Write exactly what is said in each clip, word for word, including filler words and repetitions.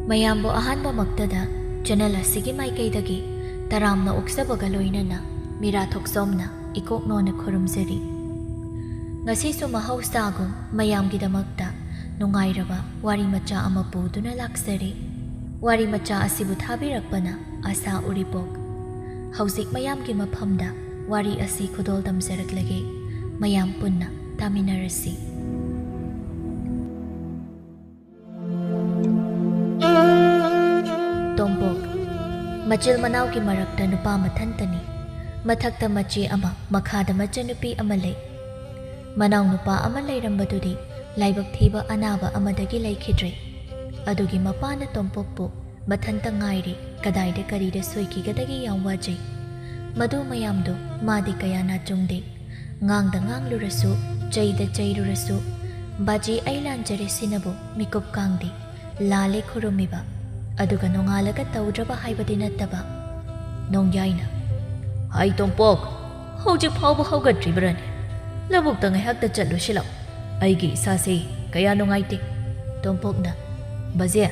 ꯃꯌꯥꯝꯕꯨ ꯑꯍꯥꯟꯕꯃꯛꯇꯗ ꯆꯦꯅꯦꯜ ꯑꯁꯤꯒꯤ ꯃꯥꯏꯀꯩꯗꯒꯤ ꯇꯔꯥꯝꯅ ꯑꯣꯛꯆꯕꯒ ꯂꯣꯏꯅꯅ ꯃꯤꯔꯥ ꯊꯣꯛꯆꯣꯝꯅ ꯏꯀꯣꯛ ꯅꯣꯟꯅ ꯈꯨꯔꯨꯝꯖꯔꯤ꯫ ꯉꯁꯤꯁꯨ ꯃꯍꯧꯁꯥꯒꯨꯝ ꯃꯌꯥꯝꯒꯤꯗꯃꯛꯇ ꯅꯨꯡꯉꯥꯏꯔꯕ ꯋꯥꯔꯤ ꯃꯆꯥ ꯑꯃ ꯄꯨꯗꯨꯅ ꯂꯥꯛꯆꯔꯤ꯫ ꯋꯥꯔꯤ ꯃꯆꯥ ꯑꯁꯤꯕꯨ ꯊꯥꯕꯤꯔꯛꯄꯅ ꯑꯁꯥ ꯎꯔꯤꯄꯣꯛ꯫ ꯍꯧꯖꯤꯛ ꯃꯌꯥꯝꯒꯤ ꯃꯐꯝꯗ ꯋꯥꯔꯤ ꯑꯁꯤ ꯈꯨꯗꯣꯜ ꯇꯝꯖꯔꯛꯂꯒꯦ꯫ ꯃꯌꯥꯝ ꯄꯨꯟꯅ ꯇꯥꯃꯤꯟꯅꯔꯁꯤ꯫ ꯇꯣꯝꯄꯣꯛ꯫ ꯃꯆꯤꯜ ꯃꯅꯥꯎꯒꯤ ꯃꯔꯛꯇ ꯅꯨꯄꯥ ꯃꯊꯟꯇꯅꯤ꯫ ꯃꯊꯛꯇ ꯃꯆꯦ ꯑꯃ, ꯃꯈꯥꯗ ꯃꯆꯟꯅꯨꯄꯤ ꯑꯃ ꯂꯩ꯫ ꯃꯅꯥꯎ ꯅꯨꯄꯥ ꯑꯃ ꯂꯩꯔꯝꯕꯗꯨꯗꯤ ꯂꯥꯏꯕꯛ ꯊꯤꯕ ꯑꯅꯥꯕ ꯑꯃꯗꯒꯤ ꯂꯩꯈꯤꯗ꯭ꯔꯦ꯫ ꯑꯗꯨꯒꯤ ꯃꯄꯥꯅ ꯇꯣꯝꯄꯣꯛꯄꯨ ꯃꯊꯟꯇ ꯉꯥꯏꯔꯦ, ꯀꯗꯥꯏꯗ ꯀꯔꯤꯗ ꯁꯣꯏꯈꯤꯒꯗꯒꯦ ꯌꯥꯝ ꯋꯥꯖꯩ꯫ ꯃꯗꯨ ꯃꯌꯥꯝꯗꯨ ꯃꯥꯗꯤ ꯀꯌꯥ ꯅꯥꯆꯨꯡꯗꯦ꯫ ꯉꯥꯡꯗ ꯉꯥꯡꯂꯨꯔꯁꯨ, ꯆꯩꯗ ꯆꯩꯔꯨꯔꯁꯨ, "ꯕꯥꯖꯤ, ꯑꯩ ꯂꯥꯟꯖꯔꯦ" ꯁꯤꯅꯕꯨ ꯃꯤꯀꯨꯞ ꯀꯥꯡꯗꯦ꯫ ꯂꯥꯜꯂꯦ ꯈꯨꯔꯨꯝꯃꯤꯕ, ꯑꯗꯨꯒ ꯅꯣꯡꯉꯥꯜꯂꯒ ꯇꯧꯗ꯭ꯔꯕ ꯍꯥꯏꯕꯗꯤ ꯅꯠꯇꯕ꯫ ꯅꯣꯡꯌꯥꯏꯅ, "ꯍꯥꯏ ꯇꯣꯝꯄꯣꯛ, ꯍꯧꯖꯤꯛ ꯐꯥꯎꯕ ꯍꯧꯒꯠꯇ꯭ꯔꯤꯕ꯭ꯔꯅꯦ? ꯂꯧꯕꯨꯛꯇ ꯉꯥꯏꯍꯥꯛꯇ ꯆꯠꯂꯨꯁꯤ ꯂꯥꯎ꯫ ꯑꯩꯒꯤ ꯏꯁꯥꯁꯦ ꯀꯌꯥ ꯅꯨꯡꯉꯥꯏꯇꯦ꯫" ꯇꯣꯝꯄꯣꯛꯅ, "ꯕꯥꯖꯤ,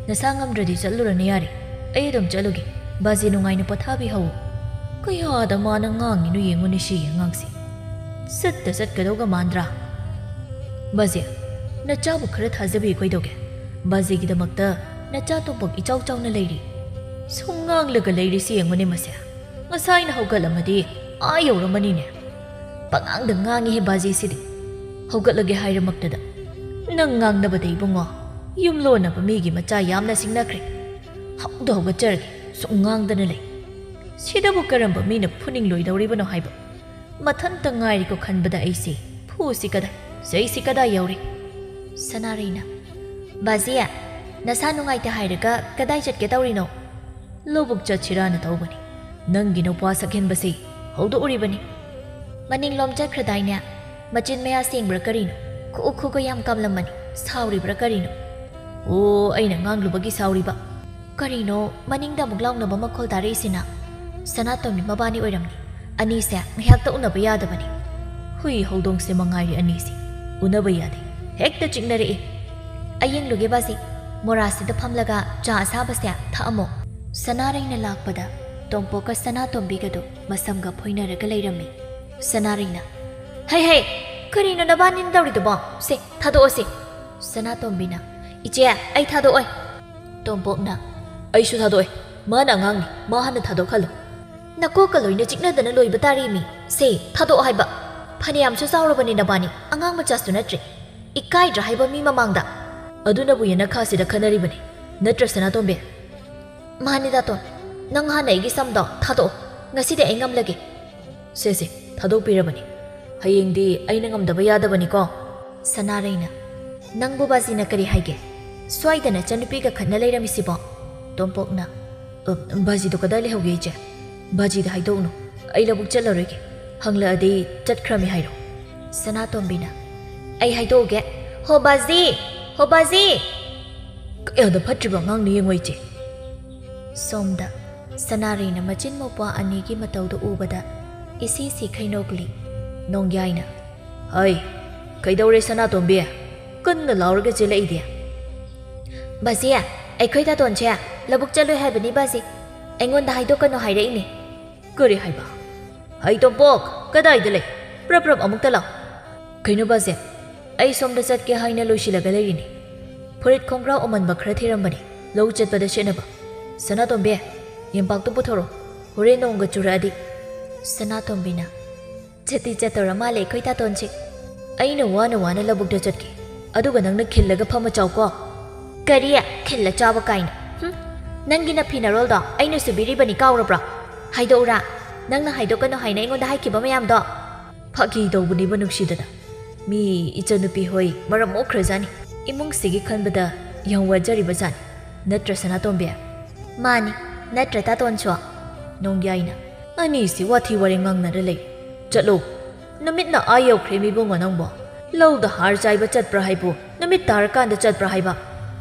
ꯅꯁꯥ ꯉꯝꯗ꯭ꯔꯗꯤ ꯆꯠꯂꯨꯔꯅꯨ ꯌꯥꯔꯦ꯫ ꯑꯩ ꯑꯗꯨꯝ ꯆꯠꯂꯨꯒꯦ꯫ ꯕꯥꯖꯤ ꯅꯨꯡꯉꯥꯏꯅ ꯄꯣꯊꯥꯕꯤꯍꯧ꯫" ꯀꯌꯥꯗ ꯃꯥꯅ ꯉꯥꯡꯉꯤꯅꯣ ꯌꯦꯡꯉꯨꯅꯦ ꯁꯤꯒꯤ ꯑꯉꯥꯡꯁꯦ꯫ ꯆꯠꯇ ꯆꯠꯀꯗꯧꯒ ꯃꯥꯟꯗ꯭ꯔꯥ? "ꯕꯥꯖꯤ, ꯅꯆꯥꯕꯨ ꯈꯔ ꯊꯥꯖꯕꯤ ꯀꯩꯗꯧꯒꯦ? ꯕꯥꯖꯤꯒꯤꯗꯃꯛꯇ ꯅꯆꯥ ꯇꯣꯝꯄꯣꯛ ꯏꯆꯥꯎ ꯆꯥꯎꯅ ꯂꯩꯔꯤ꯫ ꯁꯨꯝ ꯉꯥꯡꯂꯒ ꯂꯩꯔꯤꯁꯤ ꯌꯦꯡꯉꯨꯅꯦ ꯃꯁꯦ꯫ ꯉꯁꯥꯏꯅ ꯍꯧꯒꯠꯂꯝꯃꯗꯤ ꯑꯥ ꯌꯧꯔꯝꯃꯅꯤꯅꯦ꯫ ꯄꯉꯥꯡꯗ ꯉꯥꯡꯉꯤꯍꯦ ꯕꯥꯖꯤꯁꯤꯗꯤ꯫ ꯍꯧꯒꯠꯂꯒꯦ ꯍꯥꯏꯔꯃꯛꯇꯗ꯫ ꯅꯪ ꯉꯥꯡꯅꯕꯗ ꯏꯕꯨꯡꯉꯣ, ꯌꯨꯝꯂꯣꯟꯅꯕ ꯃꯤꯒꯤ ꯃꯆꯥ ꯌꯥꯝꯅ ꯁꯤꯡꯅꯈ꯭ꯔꯦ꯫ ꯍꯧꯗ ꯍꯧꯒꯠꯆꯔꯒꯦ, ꯁꯨꯝ ꯉꯥꯡꯗꯅ ꯂꯩ꯫ ꯁꯤꯗꯕꯨ ꯀꯔꯝꯕ ꯃꯤꯅ ꯐꯨꯅꯤꯡꯂꯣꯏꯗꯧꯔꯤꯕꯅꯣ ꯍꯥꯏꯕ? ꯃꯊꯟꯇ ꯉꯥꯏꯔꯤꯀꯣ ꯈꯟꯕꯗ ꯑꯩꯁꯦ ꯐꯨꯁꯤ ꯀꯗꯥꯏ, ꯆꯩꯁꯤ ꯀꯗꯥꯏ ꯌꯧꯔꯦ?" ꯁꯅꯥꯔꯩꯅ, "ꯕꯥꯖꯤ, ꯅꯁꯥ ꯅꯨꯡꯉꯥꯏꯇꯦ ꯍꯥꯏꯔꯒ ꯀꯗꯥꯏ ꯆꯠꯀꯦ ꯇꯧꯔꯤꯅꯣ?" "ꯂꯧꯕꯨꯛ ꯆꯠꯁꯤꯔꯥꯅ ꯇꯧꯕꯅꯤ꯫ ꯅꯪꯒꯤ ꯅꯨꯄꯥ ꯁꯛꯍꯦꯟꯕꯁꯤ ꯍꯧꯗꯣꯛꯎꯔꯤꯕꯅꯤ꯫" "ꯃꯅꯤꯡꯂꯣꯝ ꯆꯠꯈ꯭ꯔꯗꯥꯏꯅꯦ? ꯃꯆꯤꯟ ꯃꯌꯥ ꯁꯦꯡꯕ꯭ꯔꯥ ꯀꯔꯤꯅꯣ? ꯈꯨ ꯈꯨꯒ ꯌꯥꯝ ꯀꯥꯝꯂꯝꯃꯅꯤ꯫ ꯁꯥꯎꯔꯤꯕ꯭ꯔꯥ ꯀꯔꯤꯅꯣ?" "ꯑꯣ, ꯑꯩꯅ ꯉꯥꯡꯂꯨꯕꯒꯤ ꯁꯥꯎꯔꯤꯕ꯫" "ꯀꯔꯤꯅꯣ ꯃꯅꯤꯡꯗ ꯑꯃꯨꯛ ꯂꯥꯎꯅꯕ ꯃꯈꯣꯜ ꯇꯥꯔꯛꯏꯁꯤꯅ? ꯁꯅꯥꯇꯣꯝꯕꯤ ꯃꯕꯥꯅꯤ ꯑꯣꯏꯔꯝꯅꯤ꯫ ꯑꯅꯤꯁꯦ ꯉꯥꯏꯍꯥꯛꯇ ꯎꯅꯕ ꯌꯥꯗꯕꯅꯤ꯫" "ꯍꯨꯏ ꯍꯧꯗꯣꯡꯁꯦ ꯃꯉꯥꯏꯔꯦ ꯑꯅꯤꯁꯦ꯫ ꯎꯅꯕ ꯌꯥꯗꯦ꯫ ꯍꯦꯛꯇ ꯆꯤꯛꯅꯔꯛꯏ꯫" "ꯑꯩ ꯌꯦꯡꯂꯨꯒꯦ ꯕꯥꯖꯤ꯫" ꯃꯣꯔꯥꯁꯤꯗ ꯐꯝꯂꯒ ꯆꯥ ꯑꯁꯥꯕꯁꯦ ꯊꯛꯑꯝꯃꯣ꯫ ꯁꯅꯥꯔꯩꯅ ꯂꯥꯛꯄꯗ ꯇꯣꯝꯄꯣꯛꯀ ꯁꯅꯥꯇꯣꯝꯕꯤꯒꯗꯣ ꯃꯁꯝꯒ ꯐꯣꯏꯅꯔꯒ ꯂꯩꯔꯝꯃꯤ꯫ ꯁꯅꯥꯔꯩꯅ, "ꯍꯩ ꯍꯩ, ꯀꯔꯤꯅꯣ ꯅꯕꯥꯅꯤꯅ ꯇꯧꯔꯤꯗꯨꯕꯣ? ꯁꯦ, ꯊꯥꯗꯣꯛꯑꯣꯁꯦ꯫" ꯁꯅꯥꯇꯣꯝꯕꯤꯅ, "ꯏꯆꯦ, ꯑꯩ ꯊꯥꯗꯣꯛꯑꯣꯏ꯫" ꯇꯣꯝꯄꯣꯛꯅ, "ꯑꯩꯁꯨ ꯊꯥꯗꯣꯛꯑꯣꯏ꯫ ꯃꯥꯅ ꯑꯉꯥꯡꯅꯤ, ꯃꯥ ꯍꯥꯟꯅ ꯊꯥꯗꯣꯛꯍꯜꯂꯨ꯫" "ꯅꯀꯣꯛꯀ ꯂꯣꯏꯅ ꯆꯤꯛꯅꯗꯅ ꯂꯣꯏꯕ ꯇꯥꯔꯦꯃꯤ꯫ ꯁꯦ, ꯊꯥꯗꯣꯛꯑꯣ ꯍꯥꯏꯕ꯫ ꯐꯅꯌꯥꯝꯁꯨ ꯆꯥꯎꯔꯕꯅꯤ ꯅꯕꯥꯅꯤ, ꯑꯉꯥꯡ ꯃꯆꯥꯁꯨ ꯅꯠꯇ꯭ꯔꯦ꯫ ꯏꯀꯥꯏꯗ꯭ꯔꯥ ꯍꯥꯏꯕ ꯃꯤ ꯃꯃꯥꯡꯗ?" "ꯑꯗꯨꯅꯕꯨ ꯌꯦꯅꯈꯥꯁꯤꯗ ꯈꯟꯅꯔꯤꯕꯅꯤ, ꯅꯠꯇ꯭ꯔ ꯁꯅꯥꯇꯣꯝꯕꯤ?" "ꯃꯥꯅꯤ ꯗꯥꯇꯣꯟ, ꯅꯪ ꯍꯥꯟꯅ ꯑꯩꯒꯤ ꯁꯝꯗꯣ ꯊꯥꯗꯣꯛꯑꯣ꯫ ꯉꯁꯤꯗꯤ ꯑꯩ ꯉꯝꯂꯒꯦ꯫" "ꯁꯦ ꯁꯦ, ꯊꯥꯗꯣꯛꯄꯤꯔꯕꯅꯤ꯫ ꯍꯌꯦꯡꯗꯤ ꯑꯩꯅ ꯉꯝꯗꯕ ꯌꯥꯗꯕꯅꯤꯀꯣ꯫" ꯁꯅꯥꯔꯩꯅ, "ꯅꯪꯕꯨ ꯕꯥꯖꯤꯅ ꯀꯔꯤ ꯍꯥꯏꯒꯦ? ꯁ꯭ꯋꯥꯏꯗ ꯅꯆꯟꯅꯨꯄꯤꯒ ꯈꯠꯅ ꯂꯩꯔꯝꯃꯤꯁꯤꯕꯣ?" ꯇꯣꯝꯄꯣꯛꯅ, "ꯑ, ꯕꯥꯖꯤꯗꯣ ꯀꯗꯥꯏ ꯂꯩꯍꯧꯒꯦ ꯏꯆꯦ? ꯕꯥꯖꯤꯗ ꯍꯥꯏꯗꯣꯛꯎꯅꯨ꯫ ꯑꯩ ꯂꯧꯕꯨꯛ ꯆꯠꯂꯔꯣꯏꯒꯦ꯫ ꯍꯪꯂꯛꯑꯗꯤ ꯆꯠꯈ꯭ꯔꯃꯤ ꯍꯥꯏꯔꯣ꯫" ꯁꯅꯥꯇꯣꯝꯕꯤꯅ, "ꯑꯩ ꯍꯥꯏꯗꯣꯛꯎꯒꯦ꯫ ꯍꯣ ꯕꯥꯖꯤ! ꯍꯣ ꯕꯥꯖꯤ!" "ꯀꯌꯥꯗ ꯐꯠꯇ꯭ꯔꯤꯕ ꯑꯉꯥꯡꯅꯣ ꯌꯦꯡꯉꯣ ꯏꯆꯦ꯫" ꯁꯣꯝꯗ ꯁꯅꯥꯔꯩꯅ ꯃꯆꯤꯟ ꯃꯧꯄ꯭ꯋꯥ ꯑꯅꯤꯒꯤ ꯃꯇꯧꯗꯨ ꯎꯕꯗ ꯏꯁꯤ ꯁꯤꯈꯩ ꯅꯣꯛꯂꯤ꯫ ꯅꯣꯡꯌꯥꯏꯅ, "ꯍꯩ, ꯀꯩꯗꯧꯔꯦ ꯁꯅꯥꯇꯣꯝꯕꯤ? ꯀꯟꯅ ꯂꯥꯎꯔꯒ ꯆꯦꯜꯂꯛꯏꯗꯤ?" "ꯕꯥꯖꯤ, ꯑꯩꯈꯣꯏ ꯗꯥꯇꯣꯟꯁꯦ ꯂꯧꯕꯨꯛ ꯆꯠꯂꯨꯏ ꯍꯥꯏꯕꯅꯤ ꯕꯥꯖꯤ꯫ ꯑꯩꯉꯣꯟꯗ ꯍꯥꯏꯗꯣꯛꯀꯅꯨ ꯍꯥꯏꯔꯛꯏꯅꯦ꯫" "ꯀꯔꯤ ꯍꯥꯏꯕ? ꯍꯩ ꯇꯣꯝꯄꯣꯛ, ꯀꯗꯥꯏꯗ ꯂꯩ? ꯄ꯭ꯔꯞ ꯄ꯭ꯔꯞ ꯑꯃꯨꯛꯇ ꯂꯥꯎ꯫" "ꯀꯩꯅꯣ ꯕꯥꯖꯤ, ꯑꯩ ꯁꯣꯝꯗ ꯆꯠꯀꯦ ꯍꯥꯏꯅ ꯂꯣꯏꯁꯤꯜꯂꯒ ꯂꯩꯔꯤꯅꯤ꯫ ꯐꯨꯔꯤꯠ ꯈꯣꯡꯒ꯭ꯔꯥꯎ ꯑꯃꯟꯕ ꯈꯔ ꯊꯤꯔꯝꯕꯅꯤ, ꯂꯧ ꯆꯠꯄꯗ ꯁꯦꯠꯅꯕ꯫ ꯁꯅꯥꯇꯣꯝꯕꯤ, ꯌꯦꯝꯄꯥꯛꯇꯨ ꯄꯨꯊꯣꯔꯛꯑꯣ, ꯍꯣꯔꯦꯟ ꯅꯣꯡꯒ ꯆꯨꯔꯛꯑꯗꯤ꯫" ꯁꯅꯥꯇꯣꯝꯕꯤꯅ, "ꯆꯠꯇꯤ ꯆꯠꯇꯧꯔ ꯃꯥꯜꯂꯦ ꯑꯩꯈꯣꯏ ꯗꯥꯇꯣꯟꯁꯦ꯫ ꯑꯩꯅ ꯋꯥꯅ ꯋꯥꯅ ꯂꯧꯕꯨꯛꯇ ꯆꯠꯀꯦ, ꯑꯗꯨꯒ ꯅꯪꯅ ꯈꯤꯜꯂꯒ ꯐꯝꯃ ꯆꯥꯎꯀꯣ꯫" "ꯀꯔꯤ? ꯈꯤꯜꯂ ꯆꯥꯕ ꯀꯥꯏꯅ꯫ ꯍꯨꯝ, ꯅꯪꯒꯤ ꯅꯐꯤ ꯅꯔꯣꯜꯗꯣ ꯑꯩꯅ ꯁꯨꯕꯤꯔꯤꯕꯅꯤ ꯀꯥꯎꯔꯕ꯭ꯔꯣ? ꯍꯥꯏꯗꯣꯛꯎꯔꯥ? ꯅꯪꯅ ꯍꯥꯏꯗꯣꯛꯀꯅꯨ ꯍꯥꯏꯅ ꯑꯩꯉꯣꯟꯗ ꯍꯥꯏꯈꯤꯕ ꯃꯌꯥꯝꯗꯣ?" "ꯐꯥꯒꯤ ꯇꯧꯕꯅꯤꯕ ꯅꯨꯡꯁꯤꯗꯅ꯫ ꯃꯤ ꯏꯆꯟꯅꯨꯄꯤ ꯍꯣꯏ ꯃꯔꯝ ꯃꯣꯛꯈ꯭ꯔꯖꯥꯠꯅꯤ꯫ ꯏꯃꯨꯡꯁꯤꯒꯤ ꯈꯟꯕꯗ ꯌꯥꯝ ꯋꯥꯖꯔꯤꯕ ꯖꯥꯠꯅꯤ꯫ ꯅꯠꯇ꯭ꯔ ꯁꯅꯥꯇꯣꯝꯕꯤ?" "ꯃꯥꯅꯤ, ꯅꯠꯇ꯭ꯔ ꯗꯥꯇꯣꯟꯁꯨ?" ꯅꯣꯡꯌꯥꯏꯅ, "ꯑꯅꯤꯁꯤ ꯋꯥꯊꯤ ꯋꯥꯔꯦꯡ ꯉꯥꯡꯅꯔ ꯂꯩ꯫ ꯆꯠꯂꯣ꯫ ꯅꯨꯃꯤꯠꯅ ꯑꯥ ꯌꯧꯈ꯭ꯔꯦ ꯃꯤꯕꯨꯡꯉꯣ ꯅꯪꯕꯣ꯫ ꯂꯧꯗ ꯍꯥꯔ ꯆꯥꯏꯕ ꯆꯠꯄ꯭ꯔꯥ ꯍꯥꯏꯕꯨ ꯅꯨꯃꯤꯠ ꯇꯥꯔꯀꯥꯟꯗ ꯆꯠꯄ꯭ꯔꯥ ꯍꯥꯏꯕ?"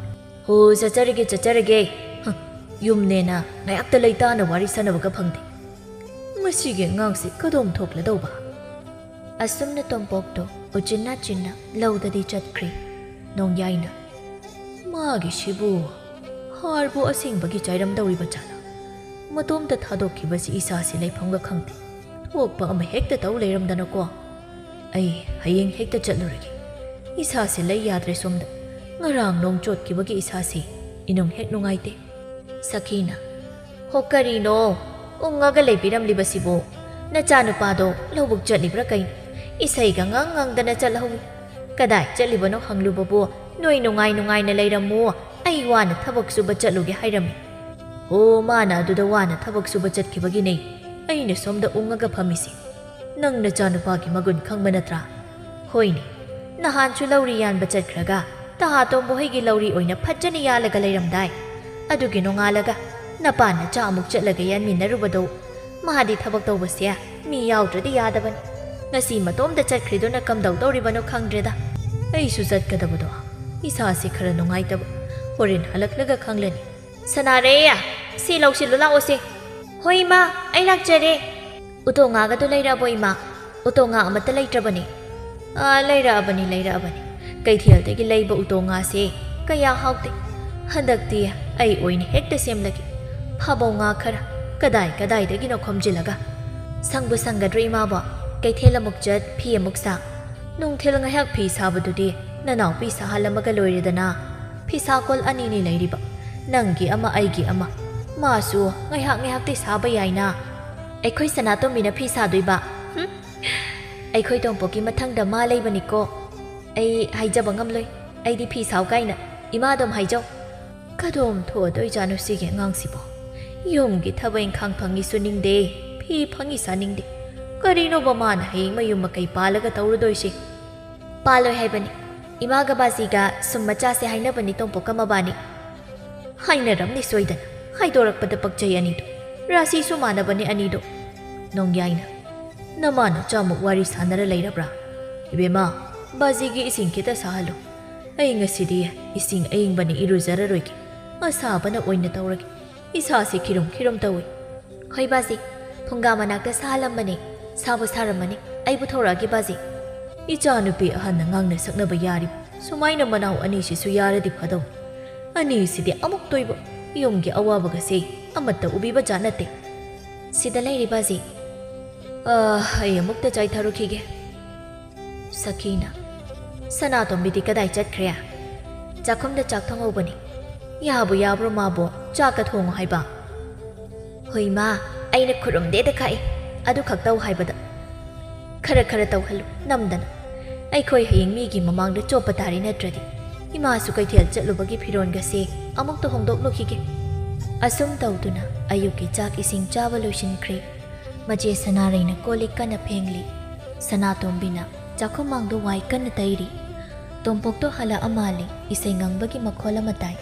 "ꯍꯣ, ꯆꯠꯆꯔꯒꯦ, ꯆꯠꯆꯔꯒꯦ꯫ ꯍ, ꯌꯨꯝꯅꯦꯅ ꯉꯥꯏꯍꯥꯛꯇ ꯂꯩꯇꯥꯅ ꯋꯥꯔꯤ ꯁꯥꯟꯅꯕꯒ ꯐꯪꯗꯦ꯫ ꯃꯁꯤꯒꯤ ꯑꯉꯥꯡꯁꯤ ꯀꯗꯣꯝ ꯊꯣꯛꯂꯗꯧꯕ?" ꯑꯁꯨꯝꯅ ꯇꯣꯝꯄꯣꯛꯇꯣ ꯎꯆꯤꯟ ꯅꯥꯆꯤꯟꯅ ꯂꯧꯗꯗꯤ ꯆꯠꯈ꯭ꯔꯦ꯫ ꯅꯣꯡꯌꯥꯏꯅ, ꯃꯥꯒꯤꯁꯤꯕꯨ ꯍꯥꯔꯕꯨ ꯑꯁꯦꯡꯕꯒꯤ ꯆꯥꯏꯔꯝꯗꯧꯔꯤꯕ ꯖꯥꯠꯂ? ꯃꯇꯣꯝꯇ ꯊꯥꯗꯣꯛꯈꯤꯕꯁꯤ ꯏꯁꯥꯁꯤ ꯂꯩꯐꯝꯒ ꯈꯪꯗꯦ꯫ ꯊꯣꯛꯄ ꯑꯃ ꯍꯦꯛꯇ ꯇꯧ ꯂꯩꯔꯝꯗꯅꯀꯣ꯫ ꯑꯩ ꯍꯌꯦꯡ ꯍꯦꯛꯇ ꯆꯠꯂꯨꯔꯒꯦ꯫ ꯏꯁꯥꯁꯦ ꯂꯩ ꯌꯥꯗ꯭ꯔꯦ ꯁꯣꯝꯗ꯫ ꯉꯔꯥꯡ ꯅꯣꯡ ꯆꯣꯠꯈꯤꯕꯒꯤ ꯏꯁꯥꯁꯤ ꯏꯅꯨꯡ ꯍꯦꯛ ꯅꯨꯡꯉꯥꯏꯇꯦ꯫ ꯁꯈꯤꯅ, "ꯍꯣ, ꯀꯔꯤꯅꯣ ꯎꯪꯉꯒ ꯂꯩꯕꯤꯔꯝꯂꯤꯕꯁꯤꯕꯨ? ꯅꯆꯥꯅꯨꯄꯥꯗꯣ ꯂꯧꯕꯨꯛ ꯆꯠꯂꯤꯕ꯭ꯔꯥ ꯀꯩꯅꯣ? ꯏꯁꯩꯒ ꯉꯪ ꯉꯪꯗꯅ ꯆꯠꯍꯧꯏ꯫ ꯀꯗꯥꯏ ꯆꯠꯂꯤꯕꯅꯣ ꯍꯪꯂꯨꯕꯕꯨ ꯅꯣꯏ ꯅꯨꯡꯉꯥꯏ ꯅꯨꯡꯉꯥꯏꯅ ꯂꯩꯔꯝꯃꯨ, ꯑꯩ ꯋꯥꯅ ꯊꯕꯛ ꯁꯨꯕ ꯆꯠꯂꯨꯒꯦ ꯍꯥꯏꯔꯝꯃꯤ꯫ ꯑꯣ, ꯃꯥꯅ ꯑꯗꯨꯗ ꯋꯥꯅ ꯊꯕꯛ ꯁꯨꯕ ꯆꯠꯈꯤꯕꯒꯤꯅꯦ ꯑꯩꯅ ꯁꯣꯝꯗ ꯎꯪꯉꯒ ꯐꯝꯃꯤꯁꯤ꯫ ꯅꯪ ꯅꯆꯥꯅꯨꯄꯥꯒꯤ ꯃꯒꯨꯟ ꯈꯪꯕ ꯅꯠꯇ꯭ꯔꯥ?" "ꯍꯣꯏꯅꯦ, ꯅꯍꯥꯟꯁꯨ ꯂꯧꯔꯤ ꯌꯥꯟꯕ ꯆꯠꯈ꯭ꯔꯒ ꯇꯍꯥꯇꯣꯝꯕ ꯍꯣꯏꯒꯤ ꯂꯧꯔꯤ ꯑꯣꯏꯅ ꯐꯖꯅ ꯌꯥꯜꯂꯒ ꯂꯩꯔꯝꯗꯥꯏ꯫ ꯑꯗꯨꯒꯤ ꯅꯣꯡꯉꯥꯜꯂꯒ ꯅꯄꯥ ꯅꯆꯥ ꯑꯃꯨꯛ ꯆꯠꯂꯒ ꯌꯥꯟꯃꯤꯟꯅꯔꯨꯕꯗꯣ꯫ ꯃꯥꯗꯤ ꯊꯕꯛ ꯇꯧꯕꯁꯦ ꯃꯤ ꯌꯥꯎꯗ꯭ꯔꯗꯤ ꯌꯥꯗꯕꯅꯤ꯫ ꯉꯁꯤ ꯃꯇꯣꯝꯇ ꯆꯠꯈ꯭ꯔꯤꯗꯨꯅ ꯀꯝꯗꯧꯗꯧꯔꯤꯕꯅꯣ ꯈꯪꯗ꯭ꯔꯦꯗ꯫ ꯑꯩꯁꯨ ꯆꯠꯀꯗꯕꯗꯣ ꯏꯁꯥꯁꯦ ꯈꯔ ꯅꯨꯡꯉꯥꯏꯇꯕ꯫ ꯍꯣꯔꯦꯟ ꯍꯜꯂꯛꯂꯒ ꯈꯪꯂꯅꯤ꯫" "ꯁꯅꯥꯔꯩ, ꯁꯤ ꯂꯧꯁꯤꯜꯂꯨ ꯂꯥꯛꯑꯣꯁꯦ꯫" "ꯍꯣꯏ ꯏꯃꯥ, ꯑꯩ ꯂꯥꯛꯆꯔꯦ꯫" "ꯎꯇꯣꯡ ꯉꯥꯒꯗꯣ ꯂꯩꯔꯛꯑꯕꯣ ꯏꯃꯥ?" "ꯎꯇꯣꯡ ꯉꯥ ꯑꯃꯠꯇ ꯂꯩꯇ꯭ꯔꯕꯅꯦ꯫" "ꯑꯥ, ꯂꯩꯔꯛꯑꯕꯅꯤ, ꯂꯩꯔꯛꯑꯕꯅꯤ꯫ ꯀꯩꯊꯦꯜꯗꯒꯤ ꯂꯩꯕ ꯎꯇꯣꯡ ꯉꯥꯁꯦ ꯀꯌꯥ ꯍꯥꯎꯇꯦ꯫ ꯍꯟꯗꯛꯇꯤ ꯑꯩ ꯑꯣꯏꯅ ꯍꯦꯛꯇ ꯁꯦꯝꯂꯒꯦ꯫ ꯐꯥꯕꯧ ꯉꯥ ꯈꯔ ꯀꯗꯥꯏ ꯀꯗꯥꯏꯗꯒꯤꯅꯣ ꯈꯣꯝꯖꯤꯜꯂꯒ꯫" "ꯁꯪꯕꯨ ꯁꯪꯒꯗ꯭ꯔꯣ ꯏꯃꯥꯕꯣ? ꯀꯩꯊꯦꯜ ꯑꯃꯨꯛ ꯆꯠ, ꯐꯤ ꯑꯃꯨꯛ ꯁꯥ꯫ ꯅꯨꯡꯊꯤꯜ ꯉꯥꯏꯍꯥꯛ ꯐꯤ ꯁꯥꯕꯗꯨꯗꯤ ꯅꯅꯥꯎꯄꯤ ꯁꯥꯍꯜꯂꯝꯃꯒ ꯂꯣꯏꯔꯦꯗꯅ꯫ ꯐꯤꯁꯥꯀꯣꯜ ꯑꯅꯤꯅꯤ ꯂꯩꯔꯤꯕ, ꯅꯪꯒꯤ ꯑꯃ, ꯑꯩꯒꯤ ꯑꯃ꯫ ꯃꯥꯁꯨ ꯉꯥꯏꯍꯥꯛ ꯉꯥꯏꯍꯥꯛꯇꯤ ꯁꯥꯕ ꯌꯥꯏꯅ꯫" "ꯑꯩꯈꯣꯏ ꯁꯅꯥꯇꯣꯝꯕꯤꯅ ꯐꯤ ꯁꯥꯗꯣꯏꯕ?" "ꯍꯨꯝ? ꯑꯩꯈꯣꯏ ꯇꯣꯝꯄꯣꯛꯀꯤ ꯃꯊꯪꯗ ꯃꯥ ꯂꯩꯕꯅꯤꯀꯣ꯫ ꯑꯩ ꯍꯥꯏꯖꯕ ꯉꯝꯂꯣꯏ꯫ ꯑꯩꯗꯤ ꯐꯤ ꯁꯥꯎ ꯀꯥꯏꯅ꯫ ꯏꯃꯥ ꯑꯗꯨꯝ ꯍꯥꯏꯖꯧ꯫" "ꯀꯗꯣꯝ ꯊꯣꯛꯑꯗꯣꯏꯖꯥꯠꯅꯣ ꯁꯤꯒꯤ ꯑꯉꯥꯡꯁꯤꯕꯣ? ꯌꯨꯝꯒꯤ ꯊꯕꯛ ꯏꯪꯈꯥꯡ ꯐꯪꯉꯤ ꯁꯨꯅꯤꯡꯗꯦ, ꯐꯤ ꯐꯪꯉꯤ ꯁꯥꯅꯤꯡꯗꯦ꯫ ꯀꯔꯤꯅꯣꯕ ꯃꯥꯅ ꯍꯌꯦꯡ ꯃꯌꯨꯝ ꯃꯀꯩ ꯄꯥꯜꯂꯒ ꯇꯧꯔꯨꯗꯣꯏꯁꯦ?" "ꯄꯥꯜꯂꯣꯏ ꯍꯥꯏꯕꯅꯤ꯫ ꯏꯃꯥꯒ ꯕꯥꯖꯤꯒ ꯁꯨꯝ ꯃꯆꯥꯁꯦ ꯍꯥꯏꯅꯕꯅꯤ ꯇꯣꯝꯄꯣꯛꯀ ꯃꯕꯥꯅꯤ꯫" "ꯍꯥꯏꯅꯔꯝꯅꯤ ꯁꯣꯏꯗꯅ꯫ ꯍꯥꯏꯗꯣꯔꯛꯄꯗ ꯄꯛꯆꯩ ꯑꯅꯤꯗꯣ꯫ ꯔꯥꯁꯤꯁꯨ ꯃꯥꯟꯅꯕꯅꯤ ꯑꯅꯤꯗꯣ꯫" ꯅꯣꯡꯌꯥꯏꯅ, "ꯅꯃꯥ ꯅꯆꯥꯃꯨꯛ ꯋꯥꯔꯤ ꯁꯥꯟꯅꯔ ꯂꯩꯔꯕ꯭ꯔꯥ? ꯏꯕꯦꯝꯃ, ꯕꯥꯖꯤꯒꯤ ꯏꯁꯤꯡ ꯈꯤꯇ ꯁꯥꯍꯜꯂꯨ꯫ ꯑꯩ ꯉꯁꯤꯗꯤ ꯏꯁꯤꯡ ꯑꯏꯪꯕꯅ ꯏꯔꯨꯖꯔꯔꯣꯏꯒꯦ꯫ ꯑꯁꯥꯕꯅ ꯑꯣꯏꯅ ꯇꯧꯔꯒꯦ꯫ ꯏꯁꯥꯁꯤ ꯈꯤꯔꯨꯝ ꯈꯤꯔꯨꯝ ꯇꯧꯏ꯫" "ꯍꯣꯏ ꯕꯥꯖꯤ, ꯐꯨꯡꯒꯥ ꯃꯅꯥꯛꯇ ꯁꯥꯍꯜꯂꯝꯕꯅꯦ꯫ ꯁꯥꯕꯨ ꯁꯥꯔꯝꯃꯅꯤ꯫ ꯑꯩ ꯄꯨꯊꯣꯔꯛꯑꯒꯦ ꯕꯥꯖꯤ꯫" ꯏꯆꯥꯅꯨꯄꯤ ꯑꯍꯟꯅ ꯉꯥꯡꯅ ꯁꯛꯅꯕ ꯌꯥꯔꯤꯕ ꯁꯨꯃꯥꯏꯅ ꯃꯅꯥꯎ ꯑꯅꯤꯁꯤꯁꯨ ꯌꯥꯔꯗꯤ ꯐꯗꯧ꯫ ꯑꯅꯤꯁꯤꯗꯤ ꯑꯃꯨꯛꯇꯣꯏꯕ ꯌꯨꯝꯒꯤ ꯑꯋꯥꯕꯒꯁꯦ ꯑꯃꯠꯇ ꯎꯕꯤꯕ ꯖꯥꯠ ꯅꯠꯇꯦ꯫ ꯁꯤꯗ ꯂꯩꯔꯤꯕ ꯑꯁꯤ, ꯑꯥ, ꯑꯩ ꯑꯃꯨꯛꯇ ꯆꯥꯏꯊꯔꯨꯈꯤꯒꯦ꯫ ꯁꯈꯤꯅ, "ꯁꯅꯥꯇꯣꯝꯕꯤꯗꯤ ꯀꯗꯥꯏ ꯆꯠꯈ꯭ꯔꯦ? ꯆꯥꯛꯈꯨꯝꯗ ꯆꯥꯛ ꯊꯣꯡꯍꯧꯕꯅꯤ꯫ ꯌꯥꯕꯨ ꯌꯥꯕ꯭ꯔꯣ ꯃꯥꯕꯨ ꯆꯥꯛꯀ ꯊꯣꯡꯉꯨ ꯍꯥꯏꯕ?" "ꯍꯣꯏ ꯃꯥ, ꯑꯩꯅ ꯈꯨꯔꯨꯝꯗꯦꯗ ꯈꯥꯛꯏ, ꯑꯗꯨ ꯈꯛ ꯇꯧ ꯍꯥꯏꯕꯗ꯫ ꯈꯔ ꯈꯔ ꯇꯧꯍꯜꯂꯨ ꯅꯝꯗꯅ꯫ ꯑꯩꯈꯣꯏ ꯍꯌꯦꯡ ꯃꯤꯒꯤ ꯃꯃꯥꯡꯗ ꯆꯣꯞꯄ ꯇꯥꯔꯦ ꯅꯠꯇ꯭ꯔꯗꯤ꯫ ꯏꯃꯥꯁꯨ ꯀꯩꯊꯦꯜ ꯆꯠꯂꯨꯕꯒꯤ ꯐꯤꯔꯣꯟꯒꯁꯦ ꯑꯃꯨꯛꯇ ꯍꯣꯡꯗꯣꯛꯂꯨꯈꯤꯒꯦ꯫" ꯑꯁꯨꯝ ꯇꯧꯗꯨꯅ ꯑꯌꯨꯛꯀꯤ ꯆꯥꯛ ꯏꯁꯤꯡ ꯆꯥꯕ ꯂꯣꯏꯁꯤꯟꯈ꯭ꯔꯦ꯫ ꯃꯆꯦ ꯁꯅꯥꯔꯩꯅ ꯀꯣꯜ ꯂꯤꯛ ꯀꯟꯅ ꯐꯦꯡꯂꯤ꯫ ꯁꯅꯥꯇꯣꯝꯕꯤꯅ ꯆꯥꯛꯈꯨꯝꯃꯥꯡꯗ ꯋꯥꯏ ꯀꯟꯅ ꯇꯩꯔꯤ꯫ ꯇꯣꯝꯄꯣꯛꯇꯣ ꯍꯜꯂꯛꯑ ꯃꯥꯜꯂꯦ, ꯏꯁꯩ ꯉꯪꯕꯒꯤ ꯃꯈꯣꯜ ꯑꯃ ꯇꯥꯏ꯫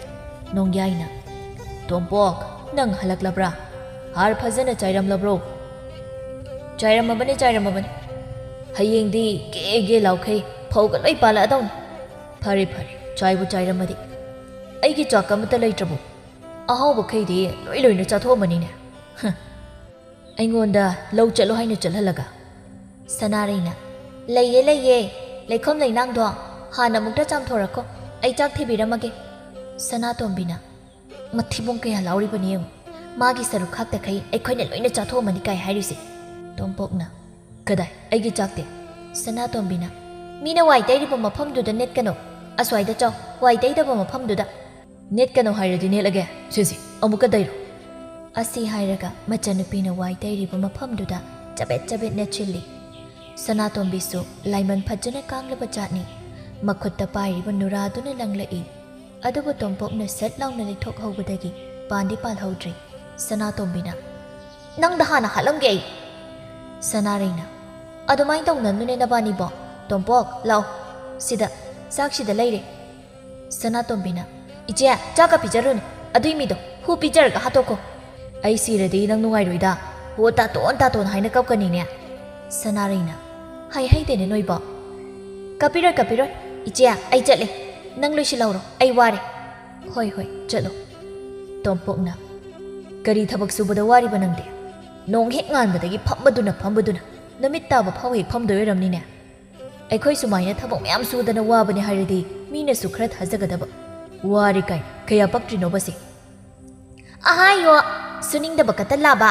ꯅꯣꯡꯌꯥꯏꯅ, "ꯇꯣꯝꯄꯣꯛ, ꯅꯪ ꯍꯜꯂꯛꯂꯕ꯭ꯔꯥ? ꯍꯥꯔ ꯐꯖꯅ ꯆꯥꯏꯔꯝꯂꯕ꯭ꯔꯣ?" "ꯆꯥꯏꯔꯝꯃꯕꯅꯤ, ꯆꯥꯏꯔꯝꯃꯕꯅꯤ꯫ ꯍꯌꯦꯡꯗꯤ ꯒꯦ ꯒꯦ ꯂꯥꯎꯈꯩ ꯐꯧꯒ ꯂꯣꯏ ꯄꯥꯜꯂꯛꯑꯗꯧꯅꯤ꯫ ꯐꯔꯦ, ꯐꯔꯦ, ꯆꯥꯏꯕꯨ ꯆꯥꯏꯔꯝꯃꯗꯤ꯫ ꯑꯩꯒꯤ ꯆꯥꯛ ꯑꯃꯠꯇ ꯂꯩꯇ꯭ꯔꯕꯣ? ꯑꯍꯥꯎꯕꯈꯩꯗꯤ ꯂꯣꯏ ꯂꯣꯏꯅ ꯆꯥꯊꯣꯛꯑꯝꯃꯅꯤꯅꯦ꯫ ꯍ, ꯑꯩꯉꯣꯟꯗ ꯂꯧ ꯆꯠꯂꯣ ꯍꯥꯏꯅ ꯆꯠꯍꯜꯂꯒ?" ꯁꯅꯥꯔꯩꯅ, "ꯂꯩꯌꯦ, ꯂꯩꯌꯦ꯫ ꯂꯩꯈꯣꯝ ꯂꯩꯅꯥꯡꯗꯣ ꯍꯥꯟꯅ ꯑꯃꯨꯛꯇ ꯆꯥꯝꯊꯣꯔꯛꯈꯣ꯫ ꯑꯩ ꯆꯥꯛ ꯊꯤꯕꯤꯔꯝꯃꯒꯦ꯫" ꯁꯅꯥꯇꯣꯝꯕꯤꯅ, "ꯃꯊꯤꯕꯣꯡ ꯀꯌꯥ ꯂꯥꯎꯔꯤꯕꯅꯤ ꯌꯦꯡꯉꯨ꯫ ꯃꯥꯒꯤ ꯁꯔꯨꯛ ꯈꯥꯛꯇꯈꯩ ꯑꯩꯈꯣꯏꯅ ꯂꯣꯏꯅ ꯆꯥꯊꯣꯛꯑꯝꯃꯅꯤ ꯀꯥꯏ ꯍꯥꯏꯔꯤꯁꯦ꯫" ꯇꯣꯝꯄꯣꯛꯅ, "ꯀꯗꯥꯏ? ꯑꯩꯒꯤ ꯆꯥꯛꯇꯤ?" ꯁꯅꯥꯇꯣꯝꯕꯤꯅ, "ꯃꯤꯅ ꯋꯥꯏ ꯇꯩꯔꯤꯕ ꯃꯐꯝꯗꯨꯗ ꯅꯦꯠꯀꯅꯨ꯫ ꯑꯁ꯭ꯋꯥꯏꯗ ꯆꯥꯎ, ꯋꯥꯏ ꯇꯩꯗꯕ ꯃꯐꯝꯗꯨꯗ꯫" "ꯅꯦꯠꯀꯅꯨ ꯍꯥꯏꯔꯗꯤ ꯅꯦꯠꯂꯒꯦ꯫ ꯁꯤꯁꯤ, ꯑꯃꯨꯛꯀ ꯇꯩꯔꯣ꯫" ꯑꯁꯤ ꯍꯥꯏꯔꯒ ꯃꯆꯟꯅꯨꯄꯤꯅ ꯋꯥꯏ ꯇꯩꯔꯤꯕ ꯃꯐꯝꯗꯨꯗ ꯆꯕꯦꯠ ꯆꯕꯦꯠ ꯅꯦꯠꯁꯤꯜꯂꯤ꯫ ꯁꯅꯥꯇꯣꯝꯕꯤꯁꯨ ꯂꯥꯏꯃꯟ ꯐꯖꯅ ꯀꯥꯡꯂꯕ ꯖꯥꯠꯅꯤ꯫ ꯃꯈꯨꯠꯇ ꯄꯥꯏꯔꯤꯕ ꯅꯨꯔꯥꯗꯨꯅ ꯂꯪꯂꯛꯏ꯫ ꯑꯗꯨꯕꯨ ꯇꯣꯝꯄꯣꯛꯅ ꯁꯠ ꯂꯥꯎꯅ ꯂꯩꯊꯣꯛꯍꯧꯕꯗꯒꯤ ꯄꯥꯟꯗꯤ ꯄꯥꯜꯍꯧꯗ꯭ꯔꯦ꯫ ꯁꯅꯥꯇꯣꯝꯕꯤꯅ, "ꯅꯪꯗ ꯍꯥꯟꯅ ꯍꯥꯠꯂꯝꯒꯦ ꯑꯩ!" ꯁꯅꯥꯔꯩꯅ, "ꯑꯗꯨꯃꯥꯏꯅ ꯇꯧꯅꯅꯨꯅꯦ ꯅꯕꯥꯅꯤꯕꯣ꯫ ꯇꯣꯝꯄꯣꯛ, ꯂꯥꯎ꯫ ꯁꯤꯗ, ꯆꯥꯛꯁꯤꯗ ꯂꯩꯔꯦ꯫" ꯁꯅꯥꯇꯣꯝꯕꯤꯅ, "ꯏꯆꯦ, ꯆꯥꯛꯀ ꯄꯤꯖꯔꯨꯅꯨ꯫ ꯑꯗꯨꯏ ꯃꯤꯗꯣ ꯍꯨ ꯄꯤꯖꯔꯒ ꯍꯥꯠꯇꯣꯛꯈꯣ꯫ ꯑꯩ ꯁꯤꯔꯗꯤ ꯅꯪ ꯅꯨꯡꯉꯥꯏꯔꯣꯏꯗ꯫ ꯍꯣ ꯇꯥꯇꯣꯟ ꯇꯥꯇꯣꯟ ꯍꯥꯏꯅ ꯀꯞꯀꯅꯤꯅꯦ꯫" ꯁꯅꯥꯔꯩꯅ, "ꯍꯩ ꯍꯩꯇꯦꯅꯦ ꯅꯣꯏꯕꯣ꯫" "ꯀꯞꯄꯤꯔꯣꯏ, ꯀꯞꯄꯤꯔꯣꯏ꯫ ꯏꯆꯦ, ꯑꯩ ꯆꯠꯂꯦ꯫ ꯅꯪ ꯂꯣꯏꯁꯤꯜꯍꯧꯔꯣ, ꯑꯩ ꯋꯥꯔꯦ꯫" "ꯍꯣꯏ, ꯍꯣꯏ, ꯆꯠꯂꯣ꯫" ꯇꯣꯝꯄꯣꯛꯅ, "ꯀꯔꯤ ꯊꯕꯛ ꯁꯨꯕꯗ ꯋꯥꯔꯤꯕ ꯅꯪꯗꯤ? ꯅꯣꯡ ꯍꯦꯛ ꯉꯥꯟꯕꯗꯒꯤ ꯐꯝꯕꯗꯨꯅ, ꯐꯝꯕꯗꯨꯅ꯫ ꯅꯨꯃꯤꯠ ꯇꯥꯕ ꯐꯥꯎ ꯍꯦꯛ ꯐꯝꯗꯣꯏ ꯑꯣꯏꯔꯝꯅꯤꯅꯦ꯫" ꯑꯩꯈꯣꯏ ꯁꯨꯃꯥꯏꯅ ꯊꯕꯛ ꯃꯌꯥꯝ ꯁꯨꯗꯅ ꯋꯥꯕꯅꯦ ꯍꯥꯏꯔꯗꯤ ꯃꯤꯅꯁꯨ ꯈꯔ ꯊꯥꯖꯒꯗꯕ꯫ ꯋꯥꯔꯦ ꯀꯥꯏ, ꯀꯌꯥ ꯄꯛꯇ꯭ꯔꯤꯅꯣꯕ ꯁꯤ? ꯑꯍꯥꯏꯌꯣ, ꯁꯨꯅꯤꯡꯗꯕ ꯀꯇꯜꯂꯥꯕ꯫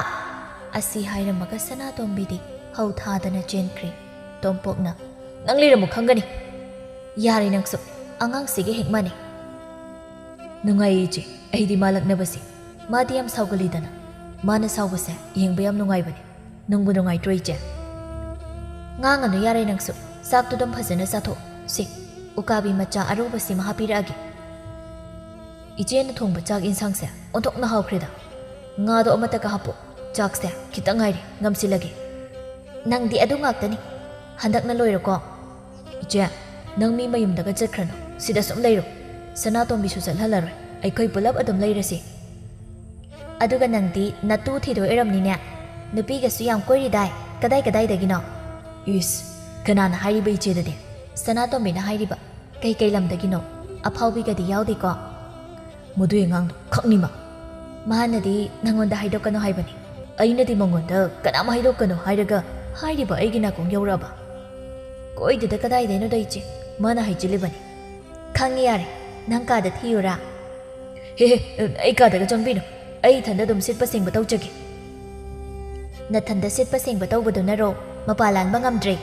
ꯑꯁꯤ ꯍꯥꯏꯔꯝꯃꯒ ꯁꯅꯥꯇꯣꯝꯕꯤꯗꯤ ꯍꯧ ꯊꯥꯗꯅ ꯆꯦꯟꯈ꯭ꯔꯦ꯫ ꯇꯣꯝꯄꯣꯛꯅ, "ꯅꯪ ꯂꯩꯔꯝꯃꯨ ꯈꯪꯒꯅꯤ꯫ ꯌꯥꯔꯦ ꯅꯪꯁꯨ, ꯑꯉꯥꯡꯁꯤꯒ ꯍꯦꯛ ꯃꯥꯟꯅꯩ꯫ ꯅꯨꯡꯉꯥꯏꯌꯦ ꯏꯆꯦ, ꯑꯩꯗꯤ ꯃꯥ ꯂꯛꯅꯕꯁꯦ꯫ ꯃꯥꯗꯤ ꯌꯥꯝ ꯁꯥꯎꯒꯜꯂꯤꯗꯅ꯫ ꯃꯥꯅ ꯁꯥꯎꯕꯁꯦ ꯌꯦꯡꯕ ꯌꯥꯝ ꯅꯨꯡꯉꯥꯏꯕꯅꯦ꯫ ꯅꯨꯡꯕꯨ ꯅꯨꯡꯉꯥꯏꯇ꯭ꯔꯣ ꯏꯆꯦ?" "ꯉꯥꯡꯉꯅꯨ ꯌꯥꯔꯦ ꯅꯪꯁꯨ꯫ ꯆꯥꯛꯇꯨ ꯑꯗꯨꯝ ꯐꯖꯅ ꯆꯥꯊꯣꯛ꯫ ꯁꯤ, ꯎꯀꯥꯕꯤ ꯃꯆꯥ ꯑꯔꯧꯕꯁꯤꯃ ꯍꯥꯞꯄꯤꯔꯛꯑꯒꯦ꯫ ꯏꯆꯦꯅ ꯊꯣꯡꯕ ꯆꯥꯛ ꯏꯟꯁꯥꯡꯁꯦ ꯑꯣꯟꯊꯣꯛꯅ ꯍꯥꯎꯈ꯭ꯔꯦꯗ꯫ ꯉꯥꯗꯣ ꯑꯃꯠꯇꯒ ꯍꯥꯞꯄꯣ꯫ ꯆꯥꯛꯁꯦ ꯈꯤꯇꯪ ꯉꯥꯏꯔꯦ, ꯉꯝꯁꯤꯜꯂꯒꯦ꯫ ꯅꯪꯗꯤ ꯑꯗꯨ ꯉꯥꯛꯇꯅꯤ꯫ ꯍꯟꯗꯛꯅ ꯂꯣꯏꯔꯣꯀꯣ?" "ꯏꯆꯦ, ꯅꯪ ꯃꯤ ꯃꯌꯨꯝꯗꯒ ꯆꯠꯈ꯭ꯔꯅꯨ꯫ ꯁꯤꯗ ꯁꯨꯝ ꯂꯩꯔꯣ꯫ ꯁꯅꯥꯇꯣꯝꯕꯤꯁꯨ ꯆꯠꯍꯜꯂꯔꯣꯏ꯫ ꯑꯩꯈꯣꯏ ꯄꯨꯂꯞ ꯑꯗꯨꯝ ꯂꯩꯔꯁꯤ꯫ ꯑꯗꯨꯒ ꯅꯪꯗꯤ ꯅꯇꯨ ꯊꯤꯗꯣꯏ ꯑꯣꯏꯔꯝꯅꯤꯅꯦ꯫ ꯅꯨꯄꯤꯒꯁꯨ ꯌꯥꯝ ꯀꯣꯏꯔꯤꯗꯥꯏ? ꯀꯗꯥꯏ ꯀꯗꯥꯏꯗꯒꯤꯅꯣ?" "ꯏꯁ, ꯀꯅꯥꯅ ꯍꯥꯏꯔꯤꯕ ꯏꯆꯦꯗꯗꯤ?" "ꯁꯅꯥꯇꯣꯝꯕꯤꯅ ꯍꯥꯏꯔꯤꯕ꯫ ꯀꯩꯀꯩ ꯂꯝꯗꯒꯤꯅꯣ? ꯑꯐꯥꯎꯕꯤꯒꯗꯤ ꯌꯥꯎꯗꯦꯀꯣ?" "ꯃꯗꯨꯏ ꯑꯉꯥꯡꯗꯣ ꯈꯛꯅꯤꯃ꯫ ꯃꯥꯅꯗꯤ ꯅꯪꯉꯣꯟꯗ ꯍꯥꯏꯗꯣꯛꯀꯅꯨ ꯍꯥꯏꯕꯅꯤ꯫ ꯑꯩꯅꯗꯤ ꯃꯉꯣꯟꯗ ꯀꯅꯥꯝ ꯍꯥꯏꯗꯣꯛꯀꯅꯨ ꯍꯥꯏꯔꯒ ꯍꯥꯏꯔꯤꯕ ꯑꯩꯒꯤ ꯅꯥꯀꯣꯡ ꯌꯧꯔꯛꯑꯕ?" "ꯀꯣꯏꯗꯦꯗ, ꯀꯗꯥꯏꯗꯩꯅꯣꯗ ꯏꯆꯦ, ꯃꯥꯅ ꯍꯥꯏꯖꯤꯜꯂꯤꯕꯅꯤ꯫" "ꯈꯪꯉꯦ ꯌꯥꯔꯦ, ꯅꯪ ꯀꯥꯗ ꯊꯤꯌꯨꯔꯥ?" "ꯍꯦ ꯍꯦ, ꯑꯩ ꯀꯥꯗꯒ ꯆꯪꯕꯤꯅꯨ꯫ ꯑꯩ ꯏꯊꯟꯗ ꯑꯗꯨꯝ ꯁꯤꯠꯄ ꯁꯦꯡꯕ ꯇꯧꯖꯒꯦ꯫" "ꯅꯊꯟꯗ ꯁꯤꯠꯄ ꯁꯦꯡꯕ ꯇꯧꯕꯗꯨꯅꯔꯣ ꯃꯄꯥ ꯂꯥꯟꯕ ꯉꯝꯗ꯭ꯔꯦ?